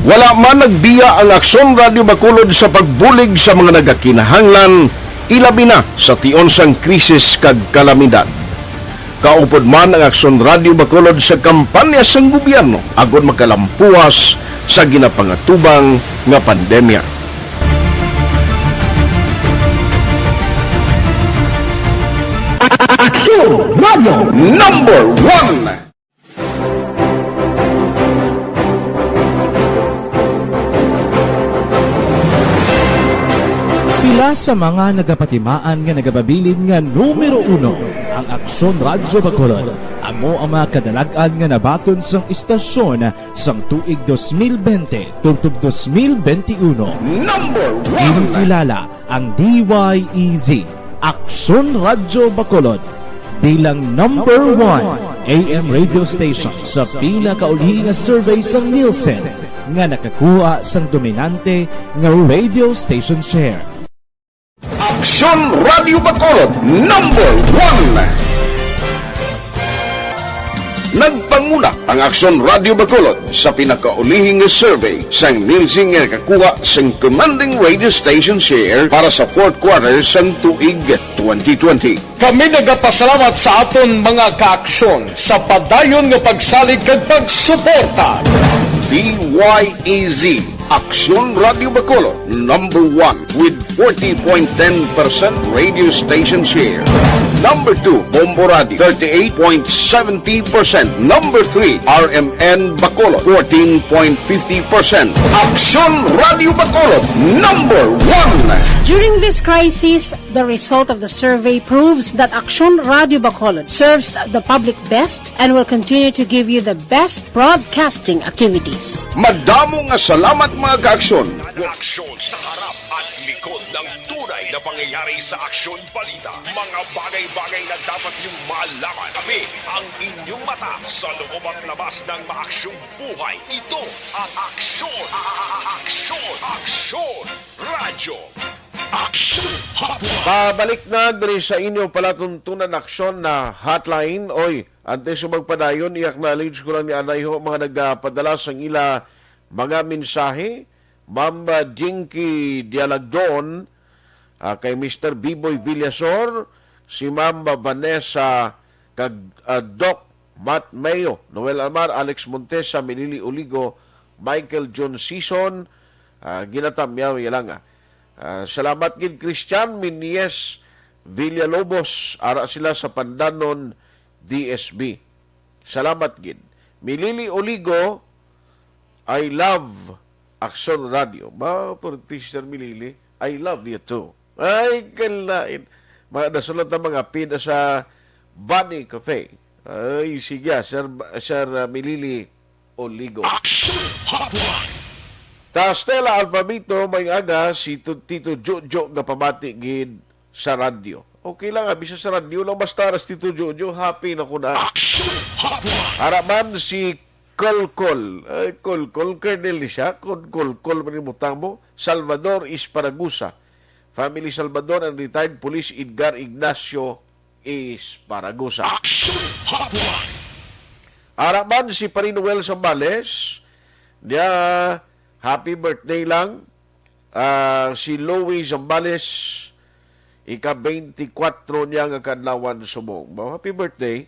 Wala man nagbiya ang Aksyon Radyo Bacolod sa pagbulig sa mga nagakinahanglan, ilabi na sa tion sang krisis kag kalamidad. Kaupod man ang Aksyon Radyo Bacolod sa kampanya sang gobyerno agod makalampuas sa ginapangatubang nga pandemya. Aksyon Radyo Number One. Pila sa mga nagapatimaan nga nagapabilin nga numero uno ang Aksyon Radyo Bacolod. Amo ang mga kadalag-an nga nabaton sang istasyon sang tuig dos mil bente tubtob dos mil bente uno. Number one. Ginkilala ang D Y E Z, Aksyon Radyo Bacolod, bilang number one A M radio station sa pinakauli nga survey sang Nielsen nga nakakuha sang dominante nga radio station share. Aksyon Radyo Bacolod, number one. Nagpanguna ang Aksyon Radio Bacolod sa pinakaulihing nga survey sang Nielsen nga nakakuha sang commanding radio station share para sa fourth quarter sang tuig twenty twenty. Kami nagapasalamat sa aton mga kaaksyon sa padayon nga pagsalig kag pagsuporta. D Y E Z, Aksyon Radio Bacolod, number one with forty point ten percent radio station share. Number two, Bombo Radio, thirty-eight point seventy percent. Number three, R M N Bacolod, fourteen point fifty percent. Aksyon Radio Bacolod, number one. During this crisis, the result of the survey proves that Aksyon Radio Bacolod serves the public best and will continue to give you the best broadcasting activities. Madamo nga salamat, mga kaaksyon. Aksyon sa harap at likod ng tunay na pangyayari sa Aksyon Balita. Mga bagay-bagay na dapat niyong malaman. Kami ang inyong mata sa loob at labas ng maaksyong buhay. Ito ang Aksyon, Aksyon, Aksyon Radio. Aksyon Hotline. Pabalik na diri sa inyo palatuntunan aksyon na hotline. Oy, antes ko magpadayon, i-acknowledge ko lang ni anay ho mga nagapadala sang ila mga mensahe. Ma'am, ah, Jinky Dialagdon, ah, kay Mister Biboy Villasor, si Ma'am, ah, Vanessa, kag, ah, Doc Matt Mayo, Noel Amar, Alex Montesa, Milili Oligo, Michael John Sison, ah, ginatamyaw ya lang, ah. Ah, salamat gid Christian Minies Villalobos, ara sila sa Pandanon, D S B. Salamat gid. Milili Oligo, I love Aksyon Radio. Ba, Sister Milili, I love you too. Ay, kalain. Mga nasulat ang mga pida sa Bunny Cafe. Ay, sige, ah, Sir, Sir, ah, Milili Oligo. Action Hotline. Ta Stella Alpabito, may aga, si Tu-, Tito Jojo nga pamati gid sa radyo. Okay lang, ah, bisa sa radyo lang, basta aras Tito Jojo, happy na ko na. Action Hotline. Ara man si Kolkol. Ay, Kolkol, Colonel ni siya. Kon Kolkol, manimutang mo. Salvador Esparagusa. Family Salvador and retired Police Edgar Ignacio Esparagusa. Action Hotline. Ara man si Pare Noel Zambales, niya, happy birthday lang. Ah, si Louie Zambales, ika twenty-four niya nga kaadlawan subong. Ba, happy birthday.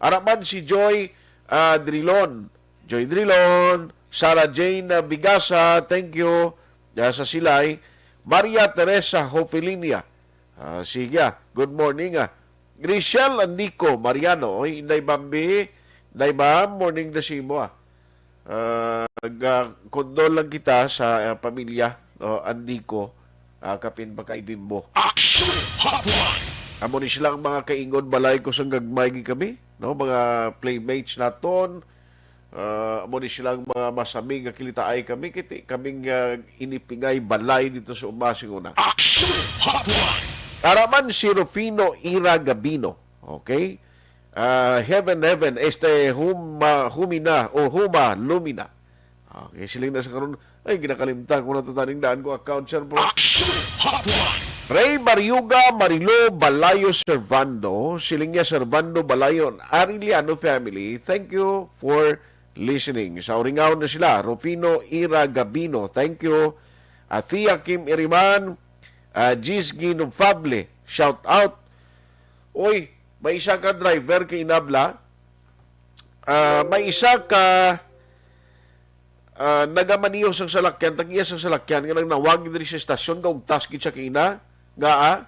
Ara man si Joy, ah, Drilon. Joy Drilon, Sarah Jane, ah, Bigasa, thank you, ah, sa Silay. Maria Teresa Hofilinia. Ah, sige, ah. Good morning, ah. Richelle Andico Mariano, oy, Inday Bambi, Inday Bam, morning na sa imo, ah. Ah, ga-, condole lang kita sa, ah, pamilya, no, Andico, ah, kapin baka ibimbo. Action Hotline. Amo ni silang mga kaingon, balay ko sang gagmay gid kami, no, mga playmates naton, ah, amo ni silang mga masami nga kilitaay kami, kiti kaming, ah, inipingay balay dito sa uma sing una. Action Hotline. Ara man si Rufino Ira Gabino. Okay? Ah, heaven, heaven, este, huma, humina, o huma, lumina. Okay, siling na sa karon, ay, ginakalimtan ko na to taning daan ko account, sir, bro. Action Hotline. Ray Bariuga, Marilo Balayo Servando, siling niya Servando Balayo, Ariliano family, thank you for listening. Sa Uringaw na sila, Rufino Ira Gabino, thank you. Athea Kim Iriman, ah, Jis Ginufable, shout out. Oy, may isa ka driver kay inabla. Ah, may isa ka, ah, nagamaneho sang salakyan, tag-iya sang salakyan nga nagnawag diri sa estasyon, gaugtas gid siya kay ina, nga, ah,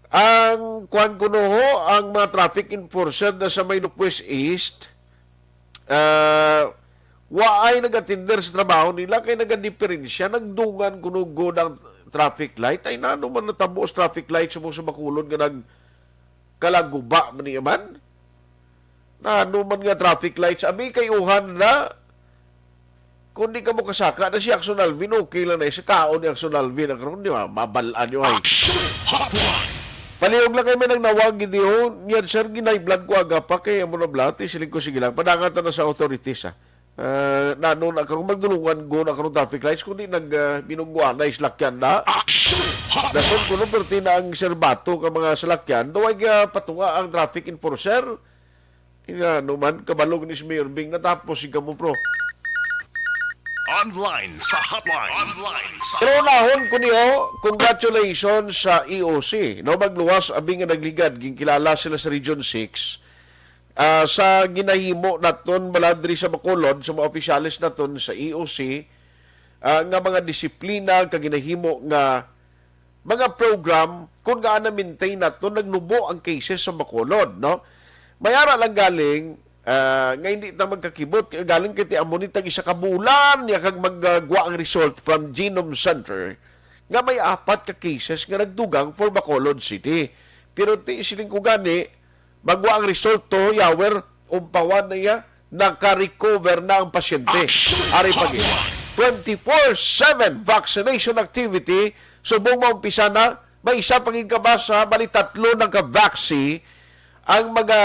ang kuwan kuno ho, ang mga traffic enforcer na sa may Loquis East, ah, waay nag-atender sa trabaho nila kay nagadiperensya, nagdungan kuno gud ang traffic light. Ay, nano man natabo sa traffic light subong sa Bacolod nga nagkalaguba man niya man? Nano man nga traffic lights? Abi kay uhan na. Kung di ka mo kasaka na si Action Alvin, okay lang na. Sa kaon ni Action Alvin, ang karon, di ba? Mabalaan nyo, ay. Action Hotline. Palihog lang kay may nagnawag, hindi ho. Yan, sir, ginay-vlog ko aga pa kay amo na blati. Siling ko, sige lang. Padangat na sa authorities, ah. Ah, nano na karong magdulungan go na karong traffic lights, kundi nag, ah, binungguan na islakyan na. Action Hotline. Dason kuno, perti na ang serbato ka mga salakyan. Daw ay, ah, patunga ang traffic enforcer. Nga, no man, kabalog ni si Mayor Bing, natapos si kamo, pro. Online sa hotline. Online sa Pero unahon ko niyo, congratulations sa E O C. No, magluwas, abi nga nagligad, ginkilala sila sa Region six. Ah, sa ginahimo naton, baladri sa Bacolod, sa mga opisyales naton sa E O C, ah, nga mga disiplina, kag ginahimo nga mga program, kung nga na-maintain naton, nagnubo ang cases sa Bacolod, no? May ara lang galing, ah, nga hindi ta magkakibot, galing kay ti amo ni tag isa ka bulan niya kag maggwa ang result from Genome Center nga may apat ka cases nga nagdugang for Bacolod City. Pero ti siling ko gani, magwa ang result to, yawer, umpawan na iya, naka-recover na ang pasyente. Ari pa gid. Twenty-four seven vaccination activity, subong maumpisa na, may isa pa gid ka ba sa bali tatlo nagka-vaccine ang mga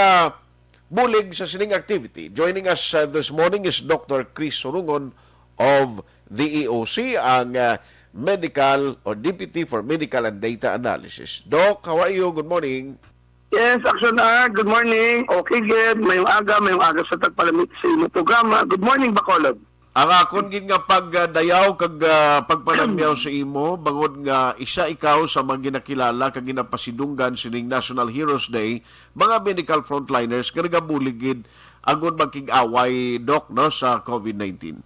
bulig sa sining activity. Joining us, uh, this morning is Doctor Chris Surungon of the E O C, ang, uh, medical or Deputy for Medical and Data Analysis. Doc, how are you? Good morning. Yes, Action R, good morning. Okay, good. Mayong aga, mayong aga sa tagpalamit sa imo programa. Good morning, Bacolod. Ang akon gid nga pagdayaw kag, ah, pagpanamyaw sa imo, bangod nga isa ikaw sa mga ginakilala kag ginapasidunggan sining National Heroes Day, mga medical frontliners nga nagabulig gid agud makig-away, Doc, no, sa COVID nineteen.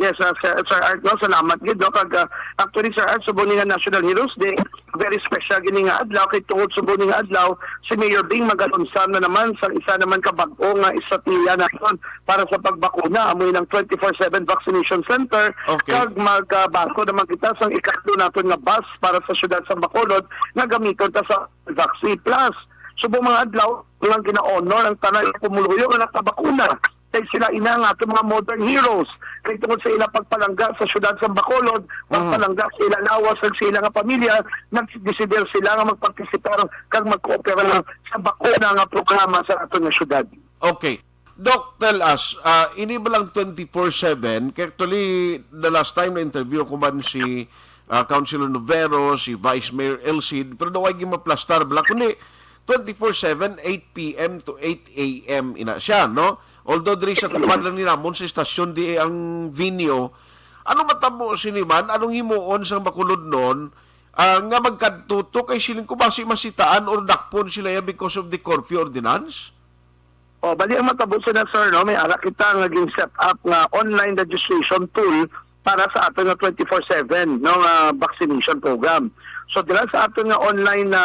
Yes, uh, Sir, Sir Art, no? Salamat gid, no? Kag, uh, actually, Sir Art, subong ni nga National Heroes Day, very special gini nga adlaw, kay tungod subong ni nga adlaw, si Mayor Bing magalunsam na naman sa isa naman ka bag-o nga estratehiya naton para sa pagbakuna, amo nang twenty-four seven vaccination center, Okay. kag magbago naman kita sang ikatlo naton nga bus para sa siyudad sa Bacolod nga gamiton ta sa Vaccine Plus. Subong mga adlaw, nga gina-honor ang tanan nga pumuluyo nga nakabakuna. Kay sila ina nga ato mga modern heroes. Kay tungod sa ila pagpalangga sa siyudad sa Bacolod, Mhm. pagpalangga sa ila lawas, kag sa ila nga pamilya, nagdesider sila nga magpartisipar kag magkoopera sa bakuna nga programa sa aton nga siyudad. Okay. Doc, tell us, ah, ini ba lang twenty-four seven? Kay actually, the last time na-interview ko man si, ah, Councilor Novero, si Vice Mayor El Cid, pero daw ay gimaplastar bala. Kundi twenty-four seven, eight P M to eight A M ina siya, no? Although diri sa tupad lang ni namon sa istasyon di ang venue, ano matabo sini man? Anong himuon sang Bacolodnon, ah, nga magkadto to kay siling ko basi masitaan or dakpon sila ya because of the curfew ordinance? O, bali ang matabo sina, sir, no? May ara kita nga gin-set up nga online registration tool para sa aton nga twenty-four seven, no, nga vaccination program. So, dira sa aton nga online na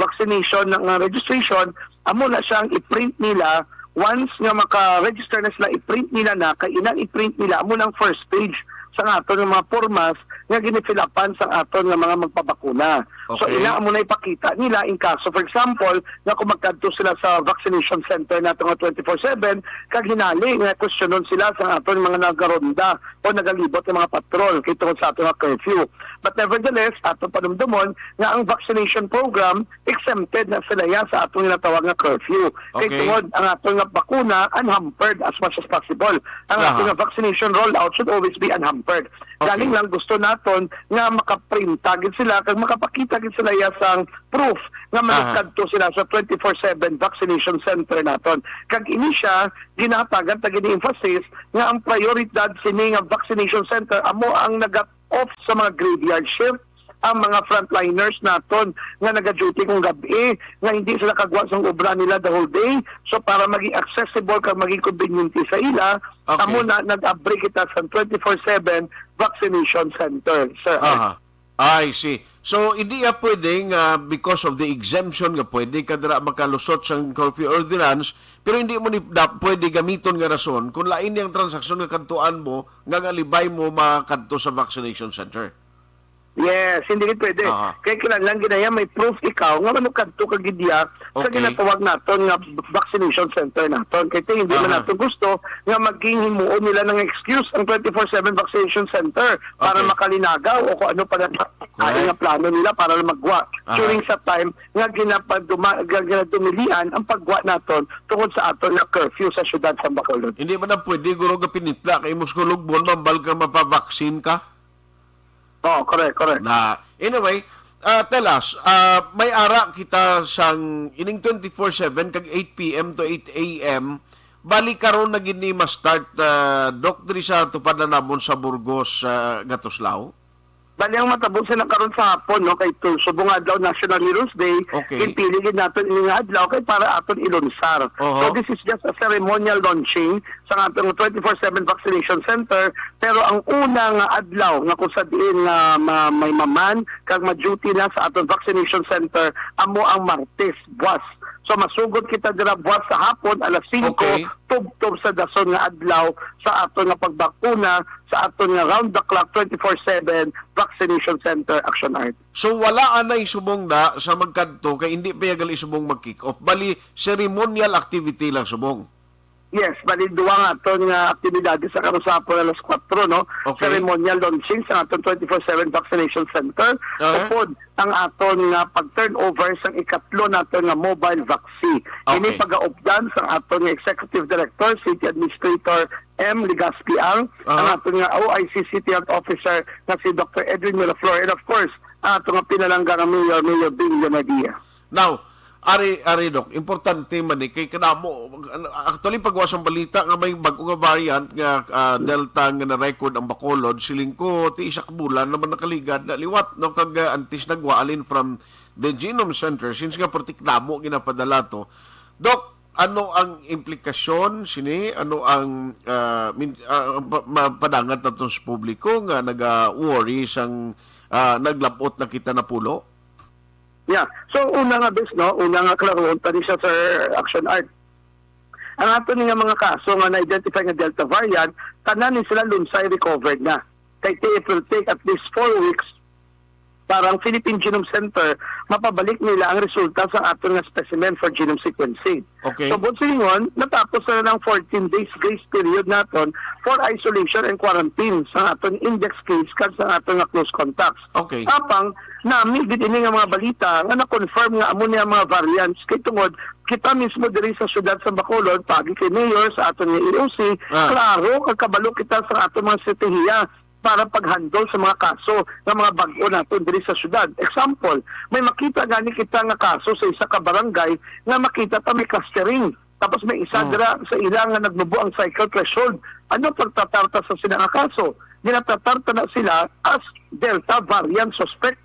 vaccination, nga registration, amo na siyang i-print nila. Once nga maka-register na sila, i-print nila na, kay inang i-print nila, amo nang first page sa aton nga mga pormas nga ginifilapan sa aton nga mga magpabakuna. So, Okay. ila amo na ipakita nila in kaso, for example, nga kung magkadto sila sa vaccination center nato nga twenty-four seven, kag hinali nga questionon sila sa aton mga nagaronda o nagalibot nga mga patrol kay tungod sa aton nga curfew. But nevertheless, aton panumdumon nga ang vaccination program exempted na sila ya sa aton ginatawag nga curfew. Kay Okay. tungod ang aton nga bakuna unhampered as much as possible. Ang aton Aha. nga vaccination rollout should always be unhampered. Okay. Galing lang gusto naton nga makaprinta gid sila kag makapakita gid sila ya sang proof nga Aha. magkadto sila sa twenty-four seven vaccination center naton. Kag ini siya, ginahatagan ta gini emphasis nga ang prioridad sini nga vaccination center amo ang naga-off sa mga graveyard shift, ang mga frontliners naton nga nagaduty kung gab-i, nga hindi sila kagwa sang obra nila the whole day. So, para maging accessible kag maging conveniente sa ila, Okay. amo na nag-abri kita sa twenty-four seven vaccination center, sir. Aha. I see. So, hindi ya pwede nga because of the exemption nga pwede ka dira makalusot sang curfew ordinance, pero hindi mo ni da, pwede gamiton nga rason kung lain yang transaksyon nga kadtuan mo nga galibay mo makadto sa vaccination center. Yes, hindi gid pwede. Aha. Kay kinahanglan gid na may proof ikaw nga ano kadto ka gid diya sa Okay. ginatawag naton nga vaccination center naton. Kay ti, hindi man Aha. nato gusto nga maging himuon nila ng excuse ang twenty-four seven vaccination center para Okay. makalinagaw o kung ano pa na Correct. nga plano nila para lang magwa Aha. during sa time nga ginapaduma-, nga ginadumilian ang pagwa naton tungod sa aton nga curfew sa siyudad sa Bacolod. Hindi man na pwede, guro, gapinitla kay imong skulog, bon, mambal ka mapabaksin ka? Oo, correct, correct. Na, anyway, Ah, tell us, ah, may ara kita sang ining twenty-four seven kag eight p m to eight a m. Bali karon na gid ni ma-start, ah, Doc, diri sa tupad na namon sa Burgos, ah, Gatuslao? Bali, ang matabo sila karon sa hapon, no, kay tu-, subong nga adlaw National Heroes Day, Okay. ginpili gid naton ini nga adlaw kay para aton ilunsar. Oho. So, this is just a ceremonial launching sa atong twenty-four seven vaccination center, pero ang una nga adlaw nga kung sa diin nga ma-, may maman kag ma-duty na sa aton vaccination center amo ang Martes, buwas. So, masugod kita dira buwas sa hapon, alas singko, Okay. tubtob sa dason nga adlaw sa aton nga pagbakuna sa aton nga round the clock, twenty-four seven vaccination center, Action Art. So, wala anay subong da sa magkadto kay hindi pa gali subong mag-kick off. Bali, ceremonial activity lang subong. Yes, bali duwa nga aton nga aktibidades sa karon sa hapon alas kuwatro, no? Okay. Ceremonial launching sa aton twenty-four seven vaccination center. Aha. Upod ang aton nga pag-turnover sang ikatlo naton nga mobile vaccine. Ini Okay. pagaupdan sang aton nga Executive Director, City Administrator M. Legaspi Ang, ang Aha. aton nga O I C City Health Officer nga si Doctor Edwin Miraflor, and of course, ang aton nga pinalangga nga Mayor, Mayor Bing Leonadia. Now, ari, ari, Doc, importante man ni kay kadamo, actually, pagwa sang balita nga may bag-o nga variant nga, ah, Delta nga na-record ang Bacolod, siling ko, ti isa ka bulan naman nakaligad na liwat, no? Kag, ah, antes nagwa alin from the Genome Center, since nga perti kadamo ginapadala to. Doc, ano ang implikasyon sini? Ano ang, ah, min-, ah, ang pa-, mapadangat naton sa publiko nga naga-worry sang, ah, naglab-ot na kita na pulo? Yeah. So, una nga, bes, no? Una nga, klarohon ta ni siya, Sir Action Art. Ang ato ni nga mga kaso nga na-identify nga Delta variant, tanan ni sila lunsay recovered na. Kay it will take at least four weeks para ang Philippine Genome Center mapabalik nila ang resulta sa aton nga specimen for genome sequencing. Okay. So, buot silingon, natapos na ang fourteen days grace period naton for isolation and quarantine sa aton index case kag sa aton nga close contacts. Okay. Apang, nami gid ini nga mga balita nga na-confirm nga amo ni ang mga variants kay tungod kita mismo diri sa siyudad sa Bacolod, pagi kay Mayor, sa aton nga E O C, Ah. klaro kag kabalo kita sa aton mga estratehiya para pag-handle sa mga kaso nga mga bag-o naton diri sa syudad. Example, may makita gani kita nga kaso sa isa ka barangay nga makita ta may clustering. Tapos may isa Mm. dira sa ila nga nagmubo ang cycle threshold. Ano pagtatarta sa sila nga kaso? Ginatatarta na sila as Delta variant suspect.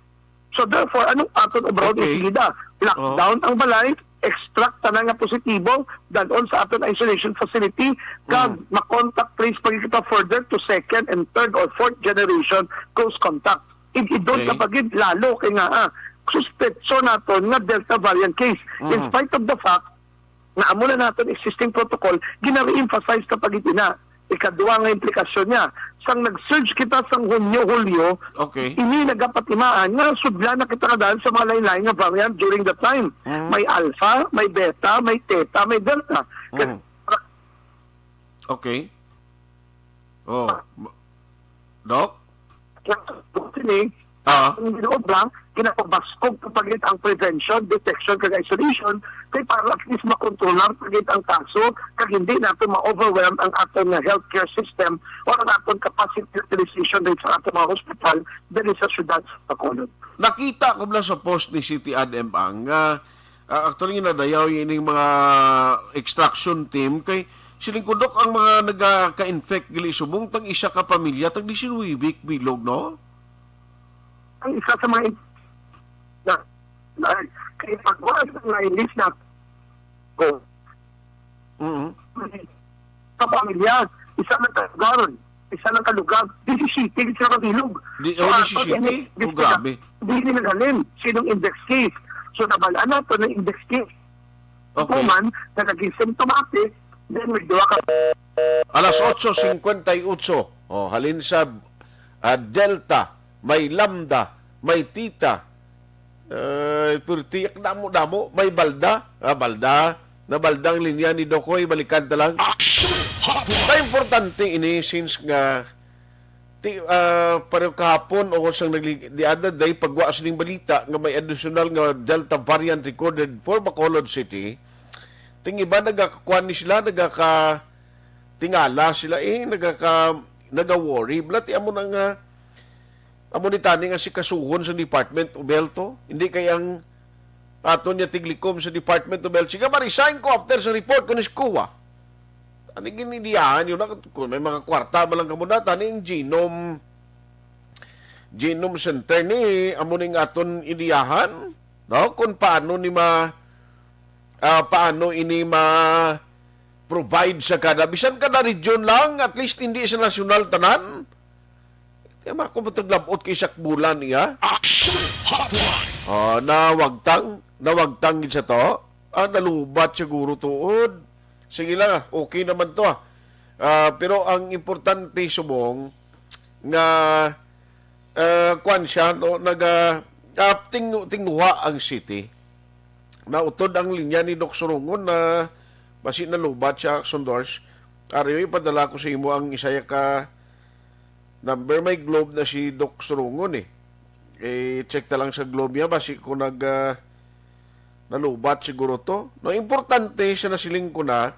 So therefore, anong aton obrahon Okay. enseguida? Lockdown Oh. ang balay, extract tanan nga positibo, dad-on sa aton isolation facility, kag Mm. ma-contact trace pa gid kita further to second and third or fourth generation close contact. Id-idon Okay. ka pa gid lalo kay nga, ah, suspetso naton nga Delta variant case. In Mm. spite of the fact na amo na naton existing protocol, gina-re-emphasize ka pa gid ina. Ikaduha nga implikasyon niya, sang nag-surge kita sang Hunyo, Hulyo, Okay. ini nagapatimaan nga sudlan na kita nga daan sa mga lain-lain nga variant during the time. Mm. May Alpha, may Beta, may Theta, may Delta. Mm. Okay. Oh. M-, Doc? Kaya, sini, Ah. ang ginobra, ginapabaskog pa gid ang prevention, detection, kag isolation, kay para at least makontrolar pa gid ang kaso, kag hindi nato ma-overwhelm ang aton nga healthcare system or ang aton capacity utilization rate sa aton mga hospital diri sa siyudad sa Bacolod. Nakita ko lang sa post ni City Ad M ang, ah, ah, actually, nadayaw ining mga extraction team kay siling ko, Doc, ang mga nagaka-infect gali subong tag isa ka pamilya, tag diecinuebe bilog, no? Ang isa sa mga in-, na, na, kay pagbuhat ng mga ilis na ko, Mm. sa pamilya, isa lang ka lugar, isa lang ka lugar, disisiyete sila kabilog. Di-, So, oh, ato, disisiyete? ini, Oh, grabe. Di nila galing, sinong index case. So, nabalaan nato na index case. Okay. Human, na naging symptomatic, then may duha ka Alas otso cincuenta y ocho. Oh, halin sa, ah, Delta, may Lambda, may Theta. Eh, pirti, damo-damo, may Balda. Ah, Balda. Na Balda ang linya ni Dokoy, balikan ta lang. Action Hotline. Kaya importante ini since nga ti-, ah, pareho kahapon o sang nagli-, the other day, pagwa sa ning balita nga may additional nga Delta variant recorded for Bacolod City, ting iba nagakakuan ni sila, nagaka-, tingala sila, eh, nagaka-, naga-worry. Bala ti amo na nga, Amo ni tani nga si kasuhon sa Department of Health to. Hindi kay ang aton niya tiglikom sa Department of Health. Sige, ma-resign ko after sa report ko ni Sikuwa. Ani ginidiyahan yun na kung may mga kwarta man lang kamo na, tani ang genome, genome center ni amo ning aton idiyahan, no? Kung paano ni ma, ah, paano ini ma provide sa kada, bisan kada region lang, at least hindi sa nasyonal tanan. Kaya ma, kung matag labot kay sakbulan iya. Action Hotline. Ah, nawagtang, nawagtang gid sa to. Ah, nalubat siguro tuod. Sige lang, ah, okay naman to, ah. Ah, pero ang importante subong nga, ah, kwan siya, no, naga, ah, ting-, tinguha ang city. Nautod ang linya ni Doc Surungon na basi nalubat siya, Action Doors. Ari, ipadala ko sa imo ang isaya ka number. May Globe na si Doc Surungon eh. Eh, check ta lang sa Globe niya, basi ko nag, ah, nalubat siguro to. No, importante siya, nasiling ko na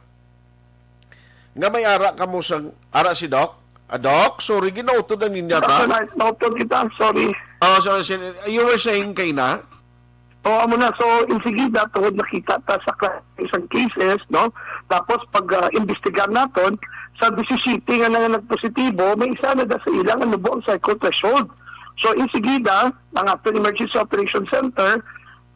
nga may ara kamo sang, ara si Doc? Ah, Doc, sorry, ginautod ang linya ta. Nautod kita, sorry. Oh, sorry, sorry. You were saying kay na? O, amo na. So, insigida, tungod nakita ta sa kla-, isang cases, no? Tapos, pag, ah, imbestigar naton, sa disisiyete nga na nagpositibo, may isa na da sa ilang ano buang cycle threshold. So, insigida, ang aton Emergency Operation Center,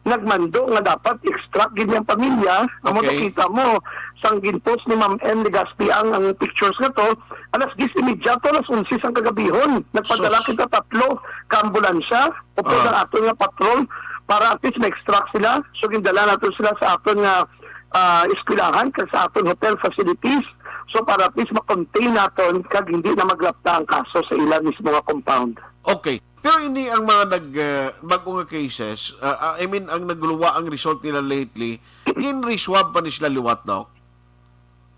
nagmando nga dapat extract gid niyang pamilya. Amo to, okay, kita mo, sang ginpost ni Ma'am N. Legaspi ang, ang pictures nga to, alas diyes y media to, alas onse sang kagabihon. Nagpadala, sus, kita tatlo ka ambulansya, upod, ah, ang aton nga patrol para at least ma-extract sila. So, gindala nato sila sa aton nga, ah, eskwelahan kag sa aton hotel facilities. So, para at least ma-contain naton kag hindi na maglapta ang kaso sa ila mismo nga compound. Okay. Pero ini ang mga nag, ah, bag-o nga cases, ah, ah, I mean, ang nagluwa ang result nila lately, gin-reswab pa ni sila liwat, Doc?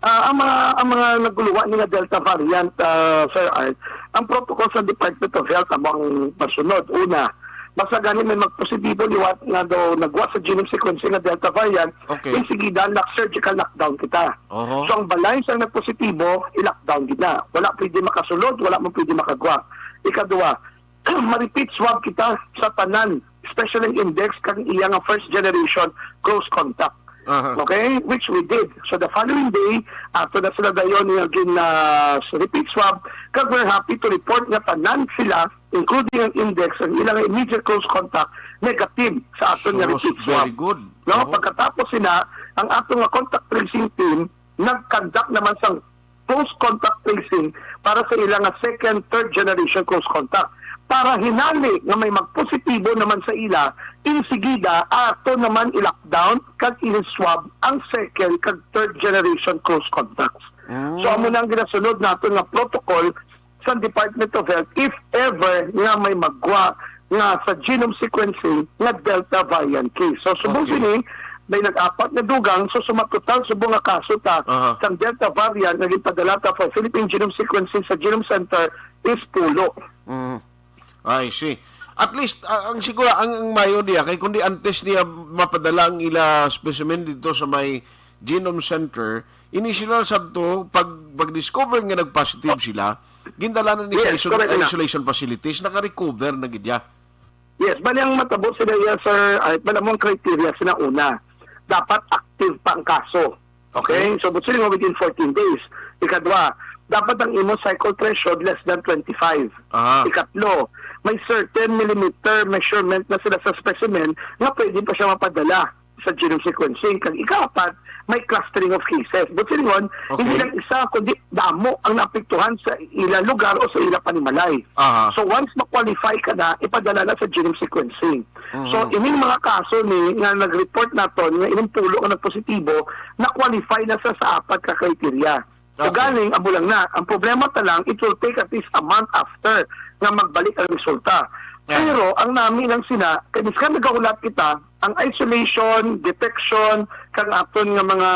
Ah, ang mga, ang mga nagluwa ni nga Delta variant, ah, Sir Art, ang protocol sa Department of Health among masunod. Una, basta gani may magpositibo liwat nga daw nagwa sa genome sequencing nga Delta variant, okay, insigida, lock-, surgical lockdown kita. Oho. So, ang balay sang nagpositibo, i-lockdown gid na. Wala pwede makasulod, wala man pwede makagwa. Ikadua, ma-repeat swab kita sa tanan, especially ang index kag iya nga first generation close contact. Aha. Okay? Which we did. So the following day, ato na sila dayon nga gin, ah, repeat swab, kag we're happy to report nga tanan sila, including ang index, ang ilang immediate close contact, negative sa aton nga, so, repeat swab. Very good. No? Oho. Pagkatapos sina, ang ato nga contact tracing team nag-conduct naman sang close contact tracing para sa ila nga second, third generation close contact. Para hinali nga may magpositibo naman sa ila, insigida ato naman i-lockdown kag i-swab ang second kag third generation close contacts. Ah. So, amo na ang ginasunod naton nga protocol sa Department of Health if ever nga may magwa nga sa genome sequencing nga Delta variant case. So, subong, okay, sini, may nag-apat nga dugang, so sumatotal subong nga kaso ta, aha, sang Delta variant nga ginpadala ta for Philippine Genome Sequencing sa Genome Center is pulo. Mm. I see. At least, ah, ang siguro, ang, ang mayo niya, kay kundi antes niya mapadala ang ila specimen dito sa may Genome Center, ini sila sabto, pag, pag-discover nga nag-positive sila, gindala na ni sa, yes, iso-, correct na, isolation facilities, naka-recover na gid ya. Yes, bali ang matabo sila, yes, sir, ay, bali mo ang criteria sila, una, dapat active pa ang kaso. Okay? Okay. So, but sila within fourteen days. Ikadwa, dapat ang imo cycle threshold less than twenty-five. Aha. Ikatlo, may certain millimeter measurement na sila sa specimen nga pwede pa siya mapadala sa genome sequencing. Kag ikaapat, may clustering of cases. But silingon, okay, hindi lang isa, kundi damo ang naapektuhan sa ila lugar o sa ila panimalay. Aha. So once ma-qualify ka na, ipadala na sa genome sequencing. Mhm. So ining mga kaso ni nga nag-report naton nga ining pulo nga nagpositibo, na-qualify na sa, sa apat ka criteria. So, okay, galing, amo lang na. Ang problema ta lang, it will take at least a month after nga magbalik ang resulta. Yeah. Pero ang nami lang sina, kay miskan nagahulat kita, ang isolation, detection, kag aton nga mga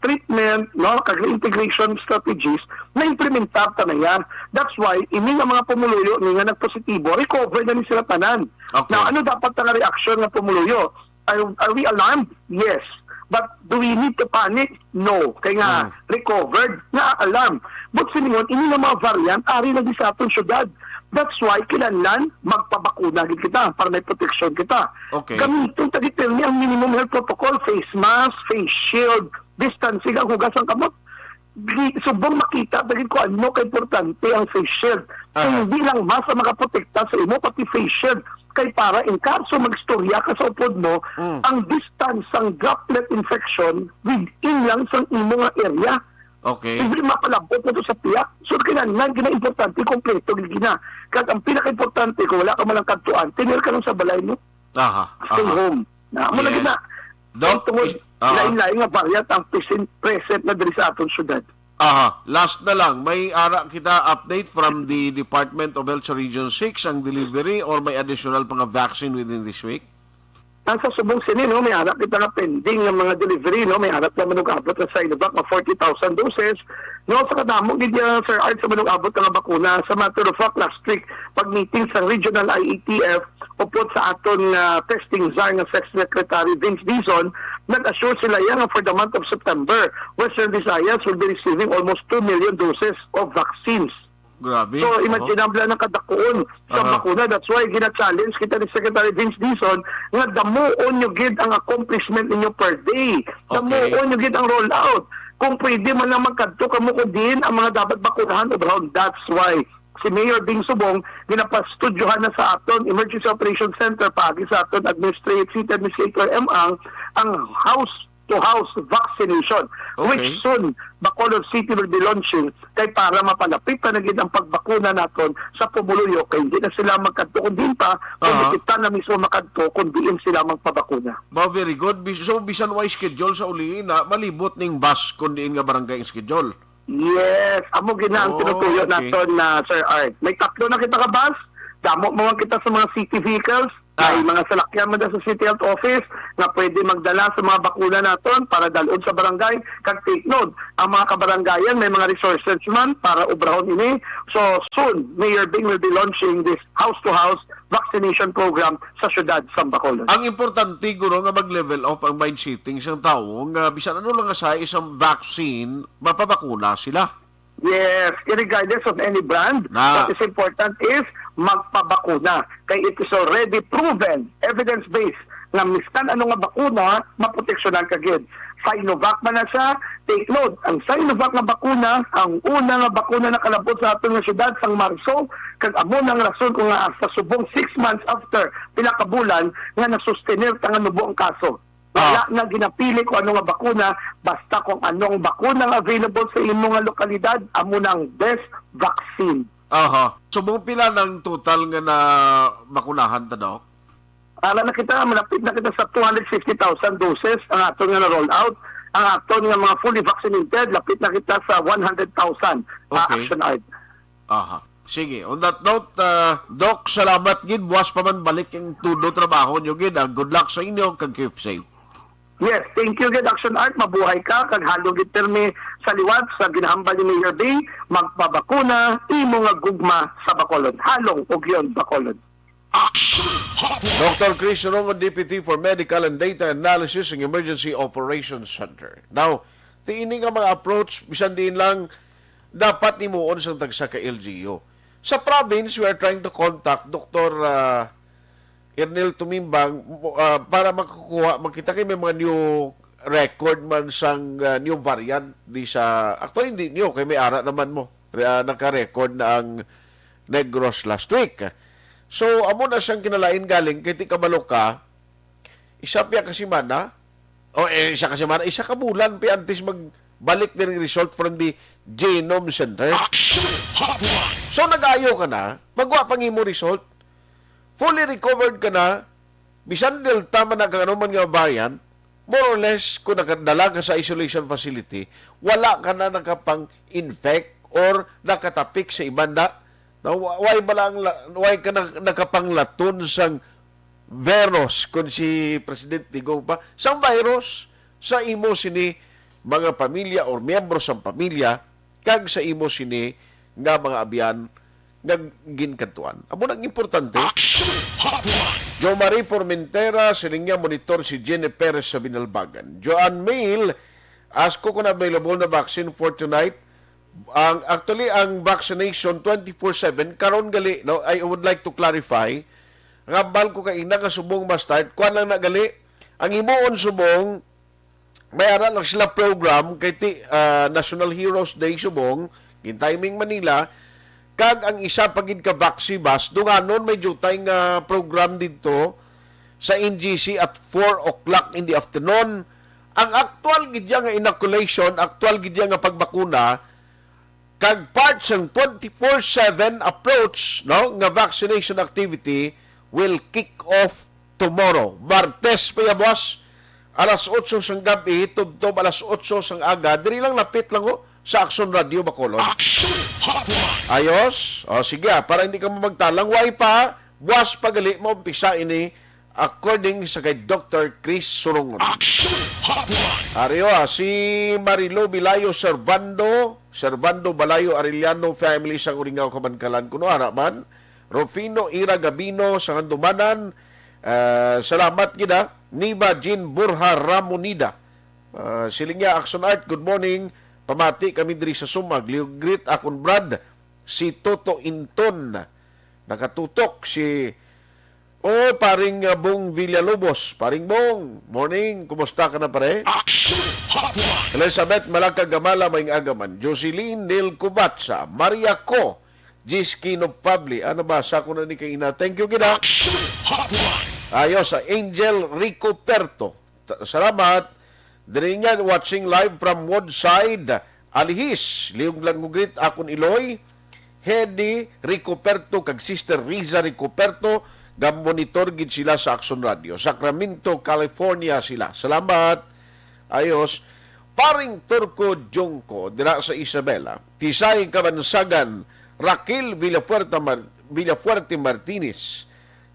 treatment, no, kag integration strategies, na-implementar ta na yan. That's why, ini nga mga pumuluyo ni nga nagpositibo, recover na ni sila tanan. Okay. Now, ano dapat nga reaksyon nga pumuluyo? Are, are we alarmed? Yes. But do we need to panic? No. Kay nga, mm, recovered, na-alarm. But silingon, ini nga mga variant, ari lagi sa aton syudad. That's why kinahanglan magpabakuna gid kita para may proteksyon kita. Okay. Gamiton ta gid pirmi ang minimum health protocol, face mask, face shield, distancing, ang hugas ang kamot. Di, subong makita ta gid kung ano ka importante ang face shield. Aha. Hindi lang mask ang makaprotekta sa imo, pati face shield. Kay para in kaso mag-istorya ka sa upod mo, Mm. ang distance sang droplet infection within lang sang imo nga area. Okay. Hindi mapalabot na to sa tiyak. So, kinahanglan gina importante, kompleto gid gina. Kag ang pinaka-importante, kung wala ka man lang kadtuan, tinir ka lang sa balay mo. Aha. Stay aha. Home. Na, mo na Yes. gina. Doc, Tungod, is- aha. lain-lain nga variant ang present, present na diri sa aton syudad. Aha. Last na lang, may ara kita update from the Department of Health sa Region six, ang delivery or may additional pa nga vaccine within this week? Ang sa subong sini, no, may ara kita nga pending nga mga delivery, no, may ara pa manug-abot na Sinovac nga forty thousand doses, no, sa kadamo gid ya, Sir Art, sa manug-abot nga bakuna. Sa matter of fact, last week, pag meeting sa regional I A T F, upod sa aton nga testing czar nga Sec-, Secretary Vince Dizon, nag-assure sila yan nga for the month of September, Western Visayas will be receiving almost two million doses of vaccines. Grabe. So, Aha. imaginable na kadakuon sa Aha. bakuna. That's why gina-challenge kita ni Secretary Vince Dizon nga damuon nyo gid ang accomplishment ninyo per day. Damuon Okay. nyo gid ang rollout. Kung pwede man lang magkadto kamo kung diin ang mga dapat bakunahan, obrahon. That's why si Mayor Bing Subong ginapastudyohan na sa aton Emergency Operations Center paagi sa aton Administrative City Administrator M. Ang, ang house to house vaccination, Okay. which soon Bacolod City will be launching, kay para mapalapit na gid ang pagbakuna naton sa pumuluyo, kay hindi na sila magkadto kung diin pa, kundi Aha. kita na mismo makadto kung diin sila magpabakuna. Ba, very good. Bis- So, bisan way schedule sa uli na, malibot ning bus kung diin nga barangay ang schedule. Yes, amo gid na ang Oh, tinutuyo okay. naton na, Sir Art. May tatlo na kita ka bus, damo mo man kita sa mga city vehicles, Ah. may mga salakyan man sa City Health Office nga pwede magdala sa mga bakuna naton para dalon sa barangay. Kag take note, ang mga kabarangayan may mga resources man para obrahon ini. So soon, Mayor Bing will be launching this house-to-house vaccination program sa siyudad sa Bacolod. Ang importante, guro, nga mag-level up ang mind setting sang tawo nga bisan ano lang nga sa isang vaccine, mapabakuna sila. Yes, regardless of any brand, Na. what is important is magpabakuna. Kay it is already proven, evidence-based, nga miskan ano nga bakuna, maproteksyonan ka gid. Sinovac man na siya, take note, ang Sinovac nga bakuna, ang una nga bakuna nakalabot sa aton nga syudad sang Marso, kag amo na ang rason kung nga hasta subong six months after, pila ka bulan, nga nasustener ta nga nubo ang kaso. Wala Ah. na ginapili kung ano nga bakuna, basta kung anong bakuna nga available sa imo nga lokalidad, amo na ang best vaccine. Aha. Subong pila ng total nga na bakunahan ta, Doc? Para na kita, malapit na kita sa two hundred fifty thousand doses ang aton nga na-roll out. Ang aton nga mga fully vaccinated, lapit na kita sa one hundred thousand, ah, Okay. Action Art. Aha. Sige, on that note, ah, Doc, salamat gid. Buwas pa man balik ang todo trabaho nyo gid. Ah, good luck sa inyo, kag keep safe. Yes, thank you gid, Action Art. Mabuhay ka, kag halong gid pirmi sa liwat sa ginahambal ni Mayor Bing, magpabakuna, imo nga gugma sa Bacolod. Halong ug yon Bacolod. Action Hotline. Doctor Chris Rongo, Deputy for Medical and Data Analysis ng Emergency Operations Center. Now, ti ini nga mga approach, bisan diin lang, dapat himuon sang tagsa ka L G U. Sa province, we are trying to contact Doctor, ah, Ernel Tumimbang, mo- ah, para makakuha, makita kay may mga new record man sang, ah, new variant di sa, actually, hindi new, kay may ara naman mo. Re- ah, naka-record na ang Negros last week. So, amo na siyang kinalain galing kay ti kabalo ka, isa piya ka semana, o, eh, isa ka semana, isa ka bulan pa antes magbalik diri result from the Genome Center. Action Hotline. So, nag-ayo ka na, magwa pang imo result, fully recovered ka na, bisan Delta man ang ano man nga variant, more or less, kung nakadala ka sa isolation facility, wala ka na nakapang-infect or nakatapik sa iban na. Na, wa- why ba lang, la- why ka na, nakapanglaton sang virus, kung si President Digong pa, sang virus sa imo sini mga pamilya or miyembro sang pamilya, kag sa imo sini nga mga abyan nga ginkadtuan. Amo nang importante. Action Hotline. Jo Marie Formentera, siling niya monitor si Jenny Perez sa Binalbagan. Joanne Mail, ask ko kung available na vaccine for tonight. Ang, actually, ang vaccination twenty-four seven, karon gali, no, I would like to clarify, ang hambal ko kaina nga subong ma-start, kuwan lang na gali, ang himuon subong, may ara lang sila program kay ti, ah, National Heroes Day subong, gin-timing man nila, kag ang isa pa gid ka vaccibus, dunganon may diutay nga program didto sa N G C at four o'clock in the afternoon. Ang aktual gid ya nga inoculation, aktual gid ya nga pagbakuna, kag part sang twenty-four seven approach, no, nga vaccination activity will kick off tomorrow. Martes pa ya, boss. Alas otso sang gab-i, tubtob alas otso sang aga. Diri lang, lapit lang, oh, sa Aksyon Radio Bacolod. Action Hotline. Ayos. O, sige, ah, para hindi ka magtalang, way pa, buwas pa gali maumpisa ini, according sa kay Doctor Chris Surungon. Action Hotline. Ari, oh, ah, si Marilo Bilayo Servando, Servando Balayo Arellano family sang Uringaw, Kamankalan, kuno ara man. Rufino Ira Gabino sa Handumanan, ah, salamat gid, ah. Niva Jean Borja Ramonida. Ah, siling niya, "Action Art, good morning. Pamati kami diri sa Sumag. Liog greet akon brad, si Toto Inton." Nakatutok si, oh, paring, ah, Bong Villalobos. Paring Bong, morning. Kumusta ka na, pare? Action Hotline. Elizabeth Malaka Gamala, maayong aga man. Jocelyn Nel Cubatsa, Maria Co, Jis Kino Pabli. Ah, nabasa ko na ni kaina. Thank you, gid, ah. Action Hotline. Ayos, sa Angel Rico Perto. Ta-, salamat. Diri niya, watching live from Woodside, Alihis. Liog lang ko greet akon iloy, Hedy Ricoperto kag Sister Riza Ricoperto, ga-monitor gid sila sa Action Radio. Sacramento, California sila. Salamat. Ayos. Paring Turco Junco, dira sa Isabela. Tisay Kabansagan, Raquel Villafuerte Mar-, Villafuerte Martinez.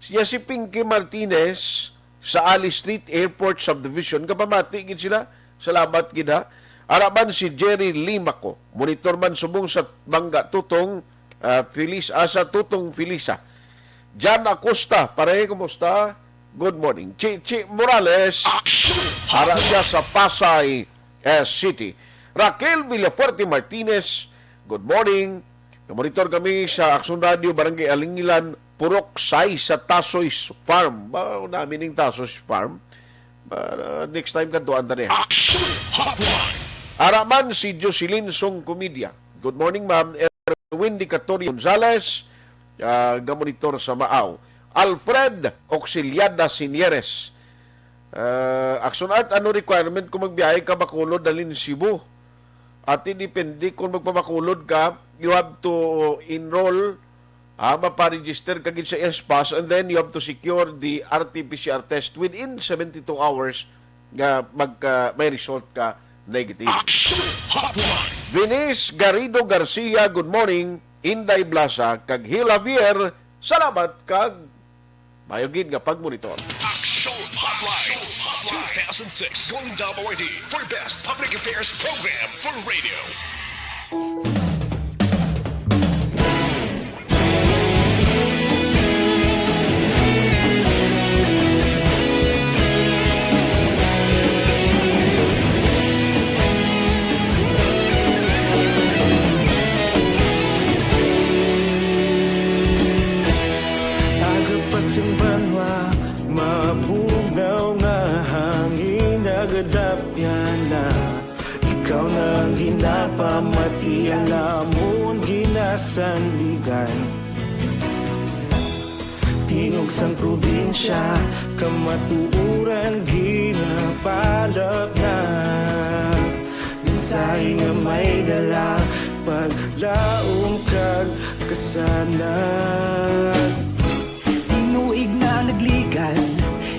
Siya si Pinky Martinez, sa Ali Street Airport Subdivision. Kapamati gid sila. Salamat gid, ha. Ara man si Jerry Limaco. Monitor man subong sa Bangga Tutong, ah, Felis-, ah, sa Tutong Felisa. Jan Acosta, pare, kumusta? Good morning. Chichi Morales. Action! Ara siya sa Pasay, eh, City. Raquel Villafuerte Martinez, good morning. Namonitor kami sa Action Radio, Barangay Alingilan, Purok sais sa Tasoy's Farm. Ba, namin ning Tasoy's Farm. Ba, uh, next time, kadtuan ta ni. Action Hotline. Ara man si Jocelyn Song Comedia. Good morning, ma'am. Erwin Dicatorio Gonzalez, ah, gamonitor sa Maaw. Alfred Auxiliada Sinieres. Ah, Action Art, ano requirement kung magbiyahe ka Bacolod, dalhin Cebu? Ati, depende kung magpabakulod ka, you have to enroll, ah, maparegister ka gid sa S pass, and then you have to secure the R T P C R test within seventy-two hours nga magka, may result ka negative. Action Hotline. Venice Garrido Garcia, good morning. Inday Blasa kag Hil Javier, salamat kag mayo gid nga pagmonitor. Action Hotline two thousand six Golden Dome Awardee for Best Public Affairs Program for Radio. Aga pa sing banwa, mabugnaw nga hangin, nagadapyan na. Ikaw na ang ginapamatian, amon ginasandigan. Tingog sang probinsya, kamatuoran ginapalapnag. Mensahe nga may dala, paglaom kag kasanag. Tinuig na nagligan,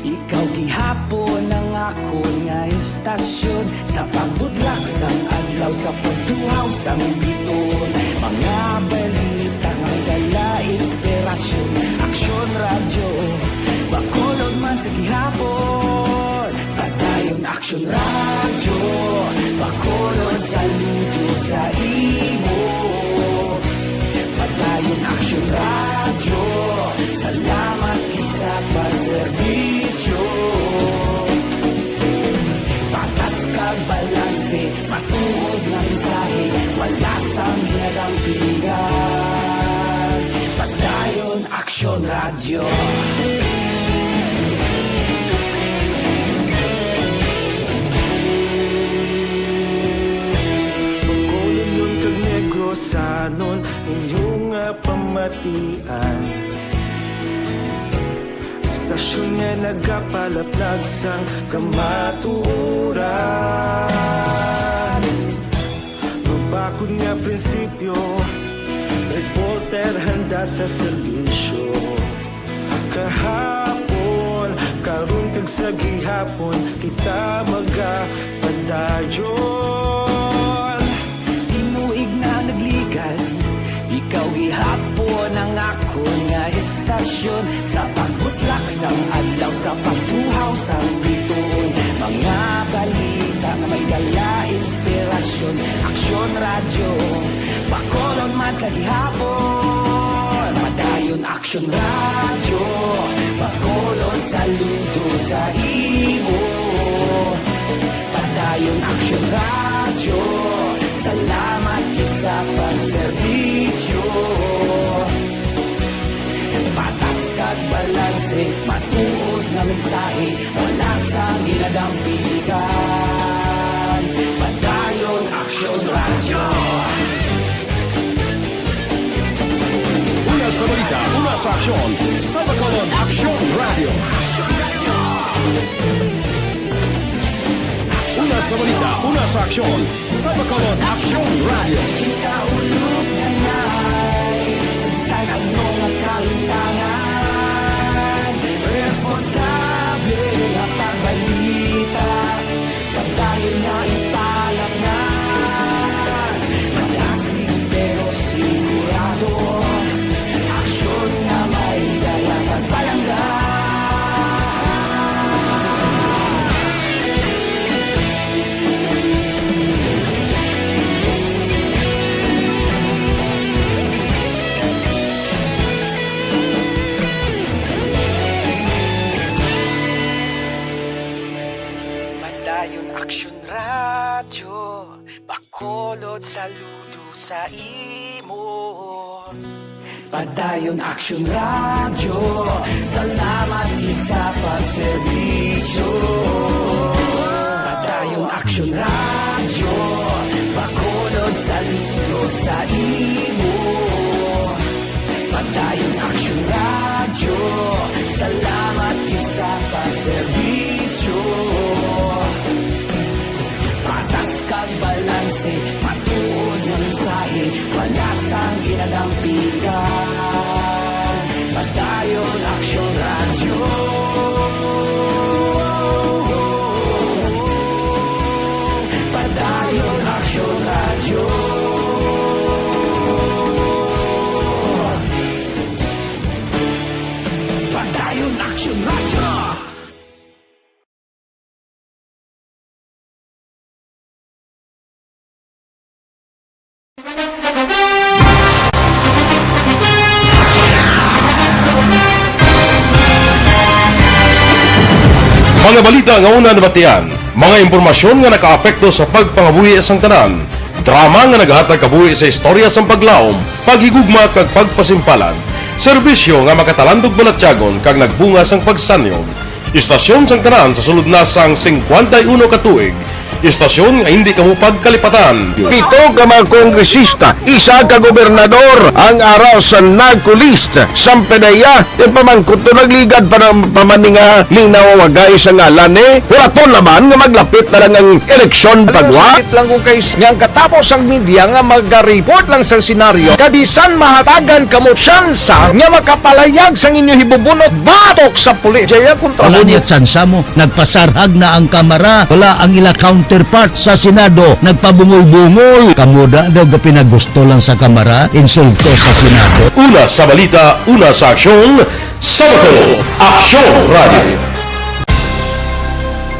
ikaw gihapon ang akon nga istasyon. Sa pagbudlak sang adlaw, sa pagtuhaw sang biton, mga balita nga dala inspirasyon. Aksyon Radyo, Bacolod man sa gihapon. Padayon Aksyon Radyo, Bacolod, saludo sa imo. Padayon Aksyon Radyo, salamat gid sa pagserbisyo. Patas kag balanse, matuod nga mensahe, wala sang Bacolodon kag Negrosanon, inyo nga pamatian. Istasyon nga nagapalaplag sang kamatuoran. Mabakod nga prinsipyo, reporter handa sa serbisyo. Kahapon, karon kag sa gihapon, kita magapadayon. Tinuig na nagligad, ikaw gihapon ang akon nga istasyon. Sa pagbutlak sang adlaw, sa pagtuhaw sang bituon, mga balita nga may dala inspirasyon. Aksyon Radyo, Bacolod man sa gihapon. Padayon Aksyon Radyo, Bacolod saludo sa imo. Padayon Aksyon Radyo, salamat gid sa pagserbisyo. Patas kag balanse, matuod nga mensahe, wala sang ginadampigan. Padayon Aksyon Radyo. Una sa balita, una sa aksyon, sa Bacolod Aksyon Radyo. Una sa balita, una sa aksyon, sa Bacolod Aksyon Radyo. Kita ulog na nai, sa bisan ano nga kahintangan, responsable nga pagbalita. Padayon nga ipalatnan, madasig pero sigurado. Aksyon nga may dala kag palangga. Padayon Aksyon Radyo, Bacolod saludo sa imo. Padayon Aksyon Radyo, salamat gid sa pagserbisyo. Padayon Aksyon Radyo, Bacolod saludo sa imo. Padayon Aksyon Radyo, salamat gid sa pagserbisyo. Patas kag balanse, matuod nga mensahe, wala sang ginadampigan. Padayon Aksyon Radyo. Padayon Aksyon Radyo. Padayon Aksyon Radyo. Mga balita nga una nabatian, mga impormasyon nga nakaapekto sa pagpangabuhi sang tanan, drama nga naghatag kabuhi sa istorya sang paglaom, paghigugma kag pagpasimpalan, serbisyo nga makatalandog balatyagon kag nagbunga sang pagsanyon. Istasyon sang tanan sa sulod na sang singkwenta y uno ka tuig. Istasyon nga hindi kamo pagkalipatan. Pito ka mga kongresista, isa ka gobernador ang ara sa narco list. Sang P D E A, yung pamangkot to nagligad pa ng pamaninga, linaw wagay sa ngalan eh. Wala to naman nga maglapit na lang ang eleksyon. Ano, pagwa. Sakit lang kung kay s-, nga ang katapos ang media nga maga-report lang sa senaryo, kabisan mahatagan kamo tsansa nga makapalayag sang inyo hibubunot batok sa pulis. Jaya kontra. Wala mo niya tsansa mo. Nagpasarhag na ang Kamara. Wala ang ila counterpart sa Senado. Nagpabungol-bungol. Kamo da daw gapinagusto lang sa Kamara. Insulto sa Senado. Una sa balita, una sa aksyon, sa Bacolod Aksyon Radio.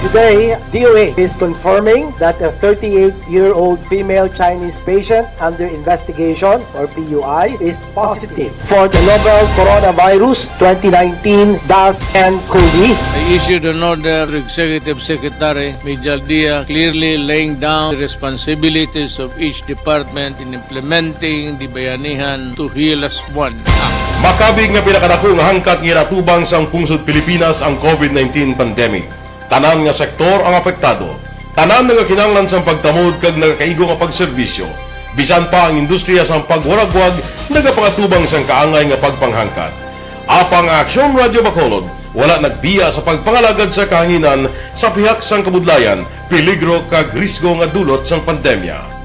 Today, D O A is confirming that a thirty-eight-year-old female Chinese patient under investigation, or P U I, is positive for the novel coronavirus twenty nineteen dash N COVID. I issued an order to Executive Secretary Mijal Dia, clearly laying down the responsibilities of each department in implementing the Bayanihan to Heal As One Act. Pakabig nga pinakadako nga hangkat nga ginatubang sang pungsod Pilipinas ang covid nineteen pandemic. Tanan nga sektor ang apektado. Tanan nagakinahanglan sang pagtamod kag nagakaigo nga pagserbisyo. Bisan pa ang industriya sang pagwaragwag nagapangatubang sang kaangay nga pagpanghangkat. Apang ang Aksyon Radyo Bacolod wala nagbiya sa pagpangalagad sa kahanginan sa pihak sang kabudlayan, peligro kag risgo nga dulot sang pandemya.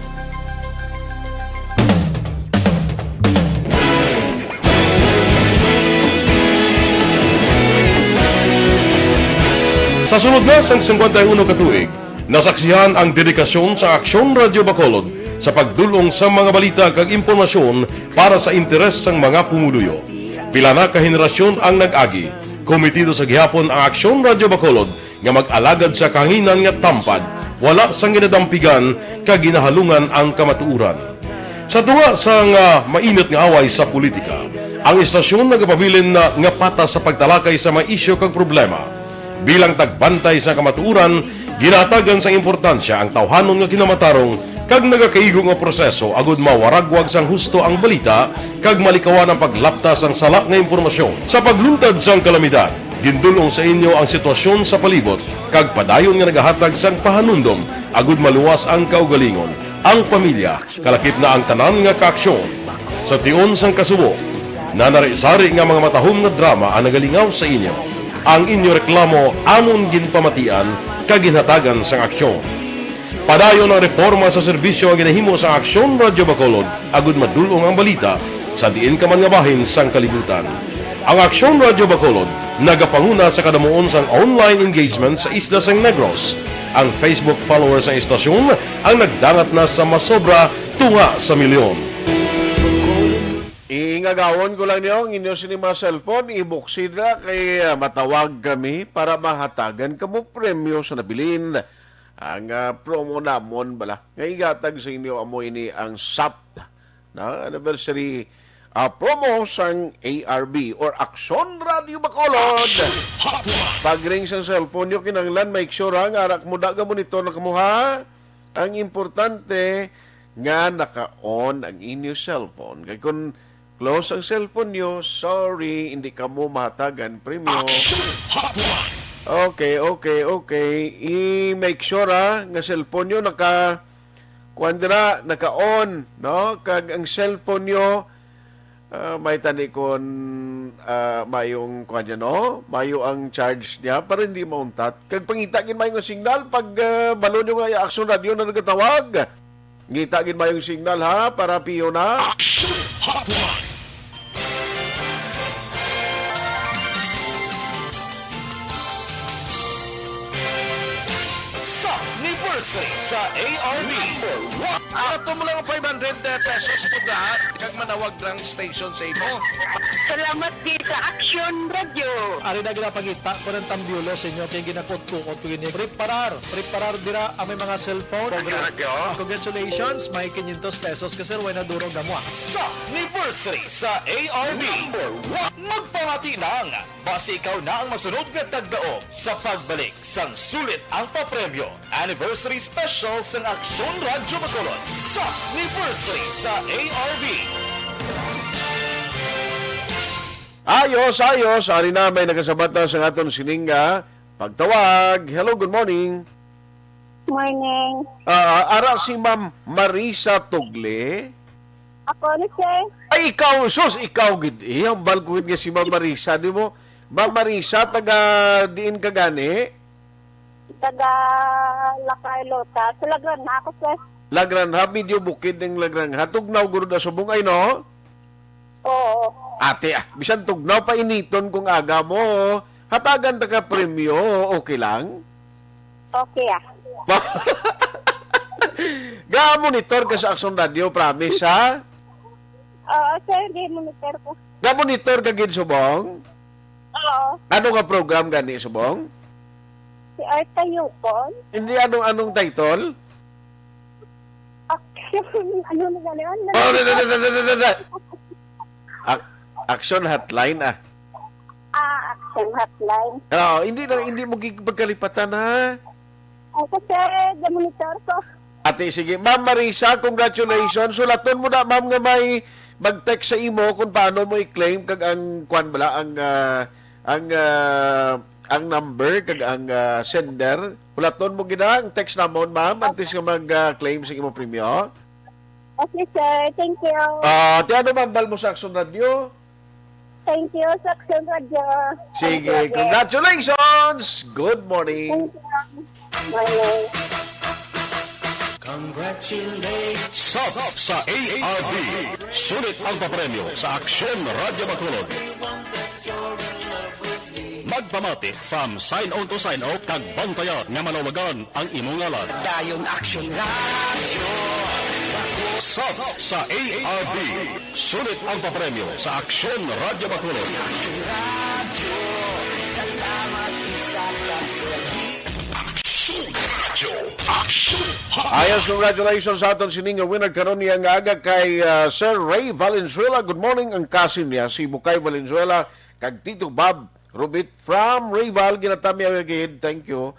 Sa sulod na sang singkwenta y uno ka tuig, nasaksihan ang dedikasyon sa Aksyon Radyo Bacolod sa pagdul-ong sa mga balita kag impormasyon para sa interes sang mga pumuluyo. Pila na ka henerasyon ang nag-agi. Kometido sa gihapon ang Aksyon Radyo Bacolod nga mag-alagad sa kahanginan nga tampad, wala sang ginadampigan kag ginahalungan ang kamatuoran. Sa tunga sang, ah, mainit nga away sa politika, ang istasyon nagapabilin na nga patas sa pagtalakay sa mga isyu kag problema. Bilang tagbantay sa kamatuoran, ginahatagan sang importansya ang tawhanon nga kinamatarong kag nagakaigo nga proseso agud mawaragwag sang husto ang balita kag malikawan ang paglapta sang sala nga impormasyon. Sa pagluntad sang kalamidad, gindul-ong sa inyo ang sitwasyon sa palibot kag padayon nga nagahatag sang pahanumdom agud maluwas ang kaugalingon, ang pamilya, kalakip na ang tanan nga kaaksyon. Sa tion sang kasubo, nanari-sari nga mga matahom nga drama ang nagalingaw sa inyo. Ang inyo reklamo amon ginpamatian kag ginhatagan sang aksyon. Padayon ang reporma sa serbisyo nga ginahimo sa Aksyon Radyo Bacolod agud madul-ong ang balita sa diin ka man nga bahin sang kalibutan. Ang Aksyon Radyo Bacolod nagapanguna sa kadamuon sang online engagement sa isla sang Negros. Ang Facebook followers sang istasyon ang nagdangat na sa masobra tunga sa milyon. Iingagawon ko lang niyo ang inyo sini mga cellphone, ibuksi na kay, ah, matawag kami para mahatagan kamo premyo sa nabilin. Ang, ah, promo namon bala nga igatag sa inyo amo ini ang SAP na anniversary, ah, promo sang A R B or Aksyon Radyo Bacolod. Pag-ring sang cellphone nyo, kinahanglan make sure ha, nga ara mo da ga monitor na kamo ha. Ang importante nga naka-on ang inyo cellphone. Kay kung close ang cellphone nyo, sorry, hindi kamo mahatagan premyo. Action Hotline! Okay, okay, okay. I-make sure, ha, nga cellphone nyo naka, kuwan dira, naka-on, no? Kag ang cellphone nyo, ah, may tani kon, ah, mayong, kuwan niya, no? Mayo ang charge niya para hindi mauntat. Kag pangita gid mayo nga signal pag, ah, balo nyo nga Aksyon Radyo na nagatawag. Ngita gid mayong signal, ha, para piyo na. Action Hotline. Sa anniversary sa A R B. Number one. Ato mo lang five hundred pesos po lahat. Kag manawag lang station sa imo. Salamat gid sa Action Radio. Ari na ginapangita ko ng tambyulo sa inyo kay ginakot-kukot ko ini. Preparar, preparar dira ang may mga cellphone. Radyo, radyo. Congratulations, may quinientos pesos ka, sir. Way na duro gamo, ah. Sa anniversary sa A R B. Number one. Magpamati lang. Basi ikaw na ang masunod nga tagdaog sa pagbalik sang sulit ang papremyo. Anniversary Special sang Aksyon Radyo Bacolod sa anniversary sa A R B. Ayos, ayos. Ari na may nakasabat na sa aton sining nga pagtawag. Hello, good morning. Morning. Ah, ara si Ma'am Marisa Tugle. Ako ni sir. Ay, ikaw, sus, ikaw gid. Eh, hambal ko gid nga si Ma'am Marisa, di mo? Ma'am Marisa, taga diin ka gani? Taga La Carlota. Sa Lagran na ako, sir. Lagran ha, medyo bukid ng Lagran ha. Tugnaw guro da subong ay, no? Oo. Ate, ah, bisan tugnaw pa initon kung aga mo. Hatagan ta ka premyo, okay lang? Okay, ah. Ga-monitor ka sa Aksyon Radio, promise, ha? Oo, sir, di monitor ko. Ga-monitor ka gid subong? Oo. Ano nga program gani subong? Si Arta Yukon. Hindi, anong, anong title? Action, ano na gani? Ano? Oh, da, da, da, da, da, da, da. Ac-, Action Hotline, ah. Ah, Action Hotline. Oo, hindi na, hindi mo gig-, magkalipatan, ha? Ako, sir, ga-monitor ko. Ate, sige. Ma'am Marisa, congratulations. Sulaton mo na, ma'am, nga may mag-text sa imo kung paano mo i-claim kag ang kwan bala, ang, ah, ang, ah, ang number kag ang, ah, sender. Hulaton mo gid ang text namon, ma'am, antes nga mag, ah, claim sa imo premyo. Okay, sir. Thank you. Ah, ti ano man bal mo sa Action Radio? Thank you, sa Action Radio. Sige, Thank you again. Congratulations! Good morning. Thank you. Morning. Congratulations. Sat sa A R B. Sulit ang papremyo sa Aksyon Radyo Bacolod. Magpamati from sign on to sign off kag bantaya nga malawagan ang imong ngalan. Dayon Aksyon Radyo. Sat sa A R B. Sulit ang papremyo sa Aksyon Radyo Bacolod. Aksyon Radyo. Aksyon Hotline. Ayos, congratulations sa aton sini nga winner karon niya nga aga kay, ah, Sir Ray Valenzuela. Good morning, ang kasin niya si Bukay Valenzuela kag Tito Bob Rubit from Ray Val, ginatamya gid. Thank you.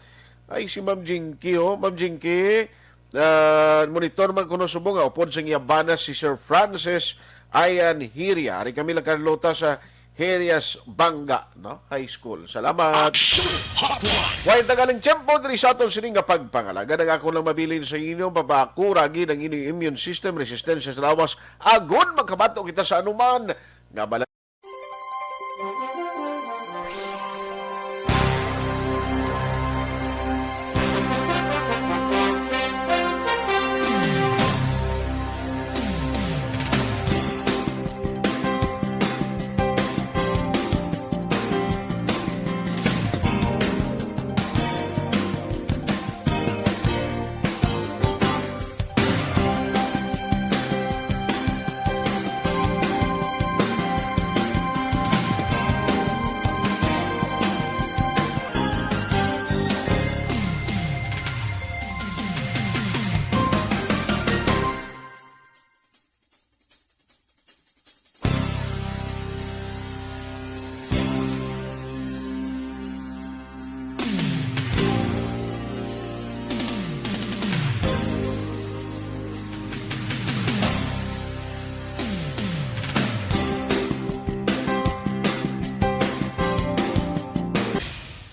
Ay, si Ma'am Jinky, oh. Ma'am Jinky, ah, monitor man kuno subong nga upod sa iya bana si Sir Francis Ayan Hiria. Ari kami lang Carlota sa Herias Banga, no? High School. Salamat. Action Hotline. Way tagaling tiyempo diri sa aton sini nga pagpangalaga. Ang akon lang mabilin sa inyo, mapakura gid ang inyong immune system, resistensya sa lawas, agud makabato kita sa anuman nga bala-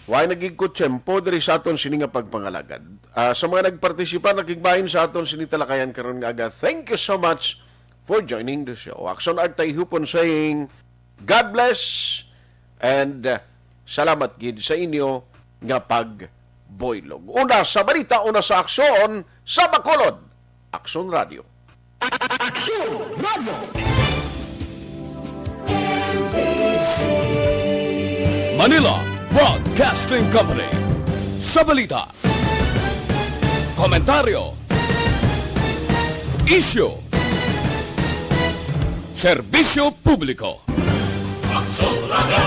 Way nagigkot tiyempo diri sa aton sini nga pagpangalagad. Ah, sa mga nagpartisipa, nakigbahin sa aton sini talakayan karon nga aga, thank you so much for joining the show. Action Art Tayhupon saying, God bless and, uh, salamat gid sa inyo nga pagbuylog. Una sa balita, una sa aksyon, sa Bacolod. Aksyon Radio. Aksyon Radio. Manila Broadcasting Company. Sa balita, komentaryo, isyu, serbisyo publiko. Aksyon Radio.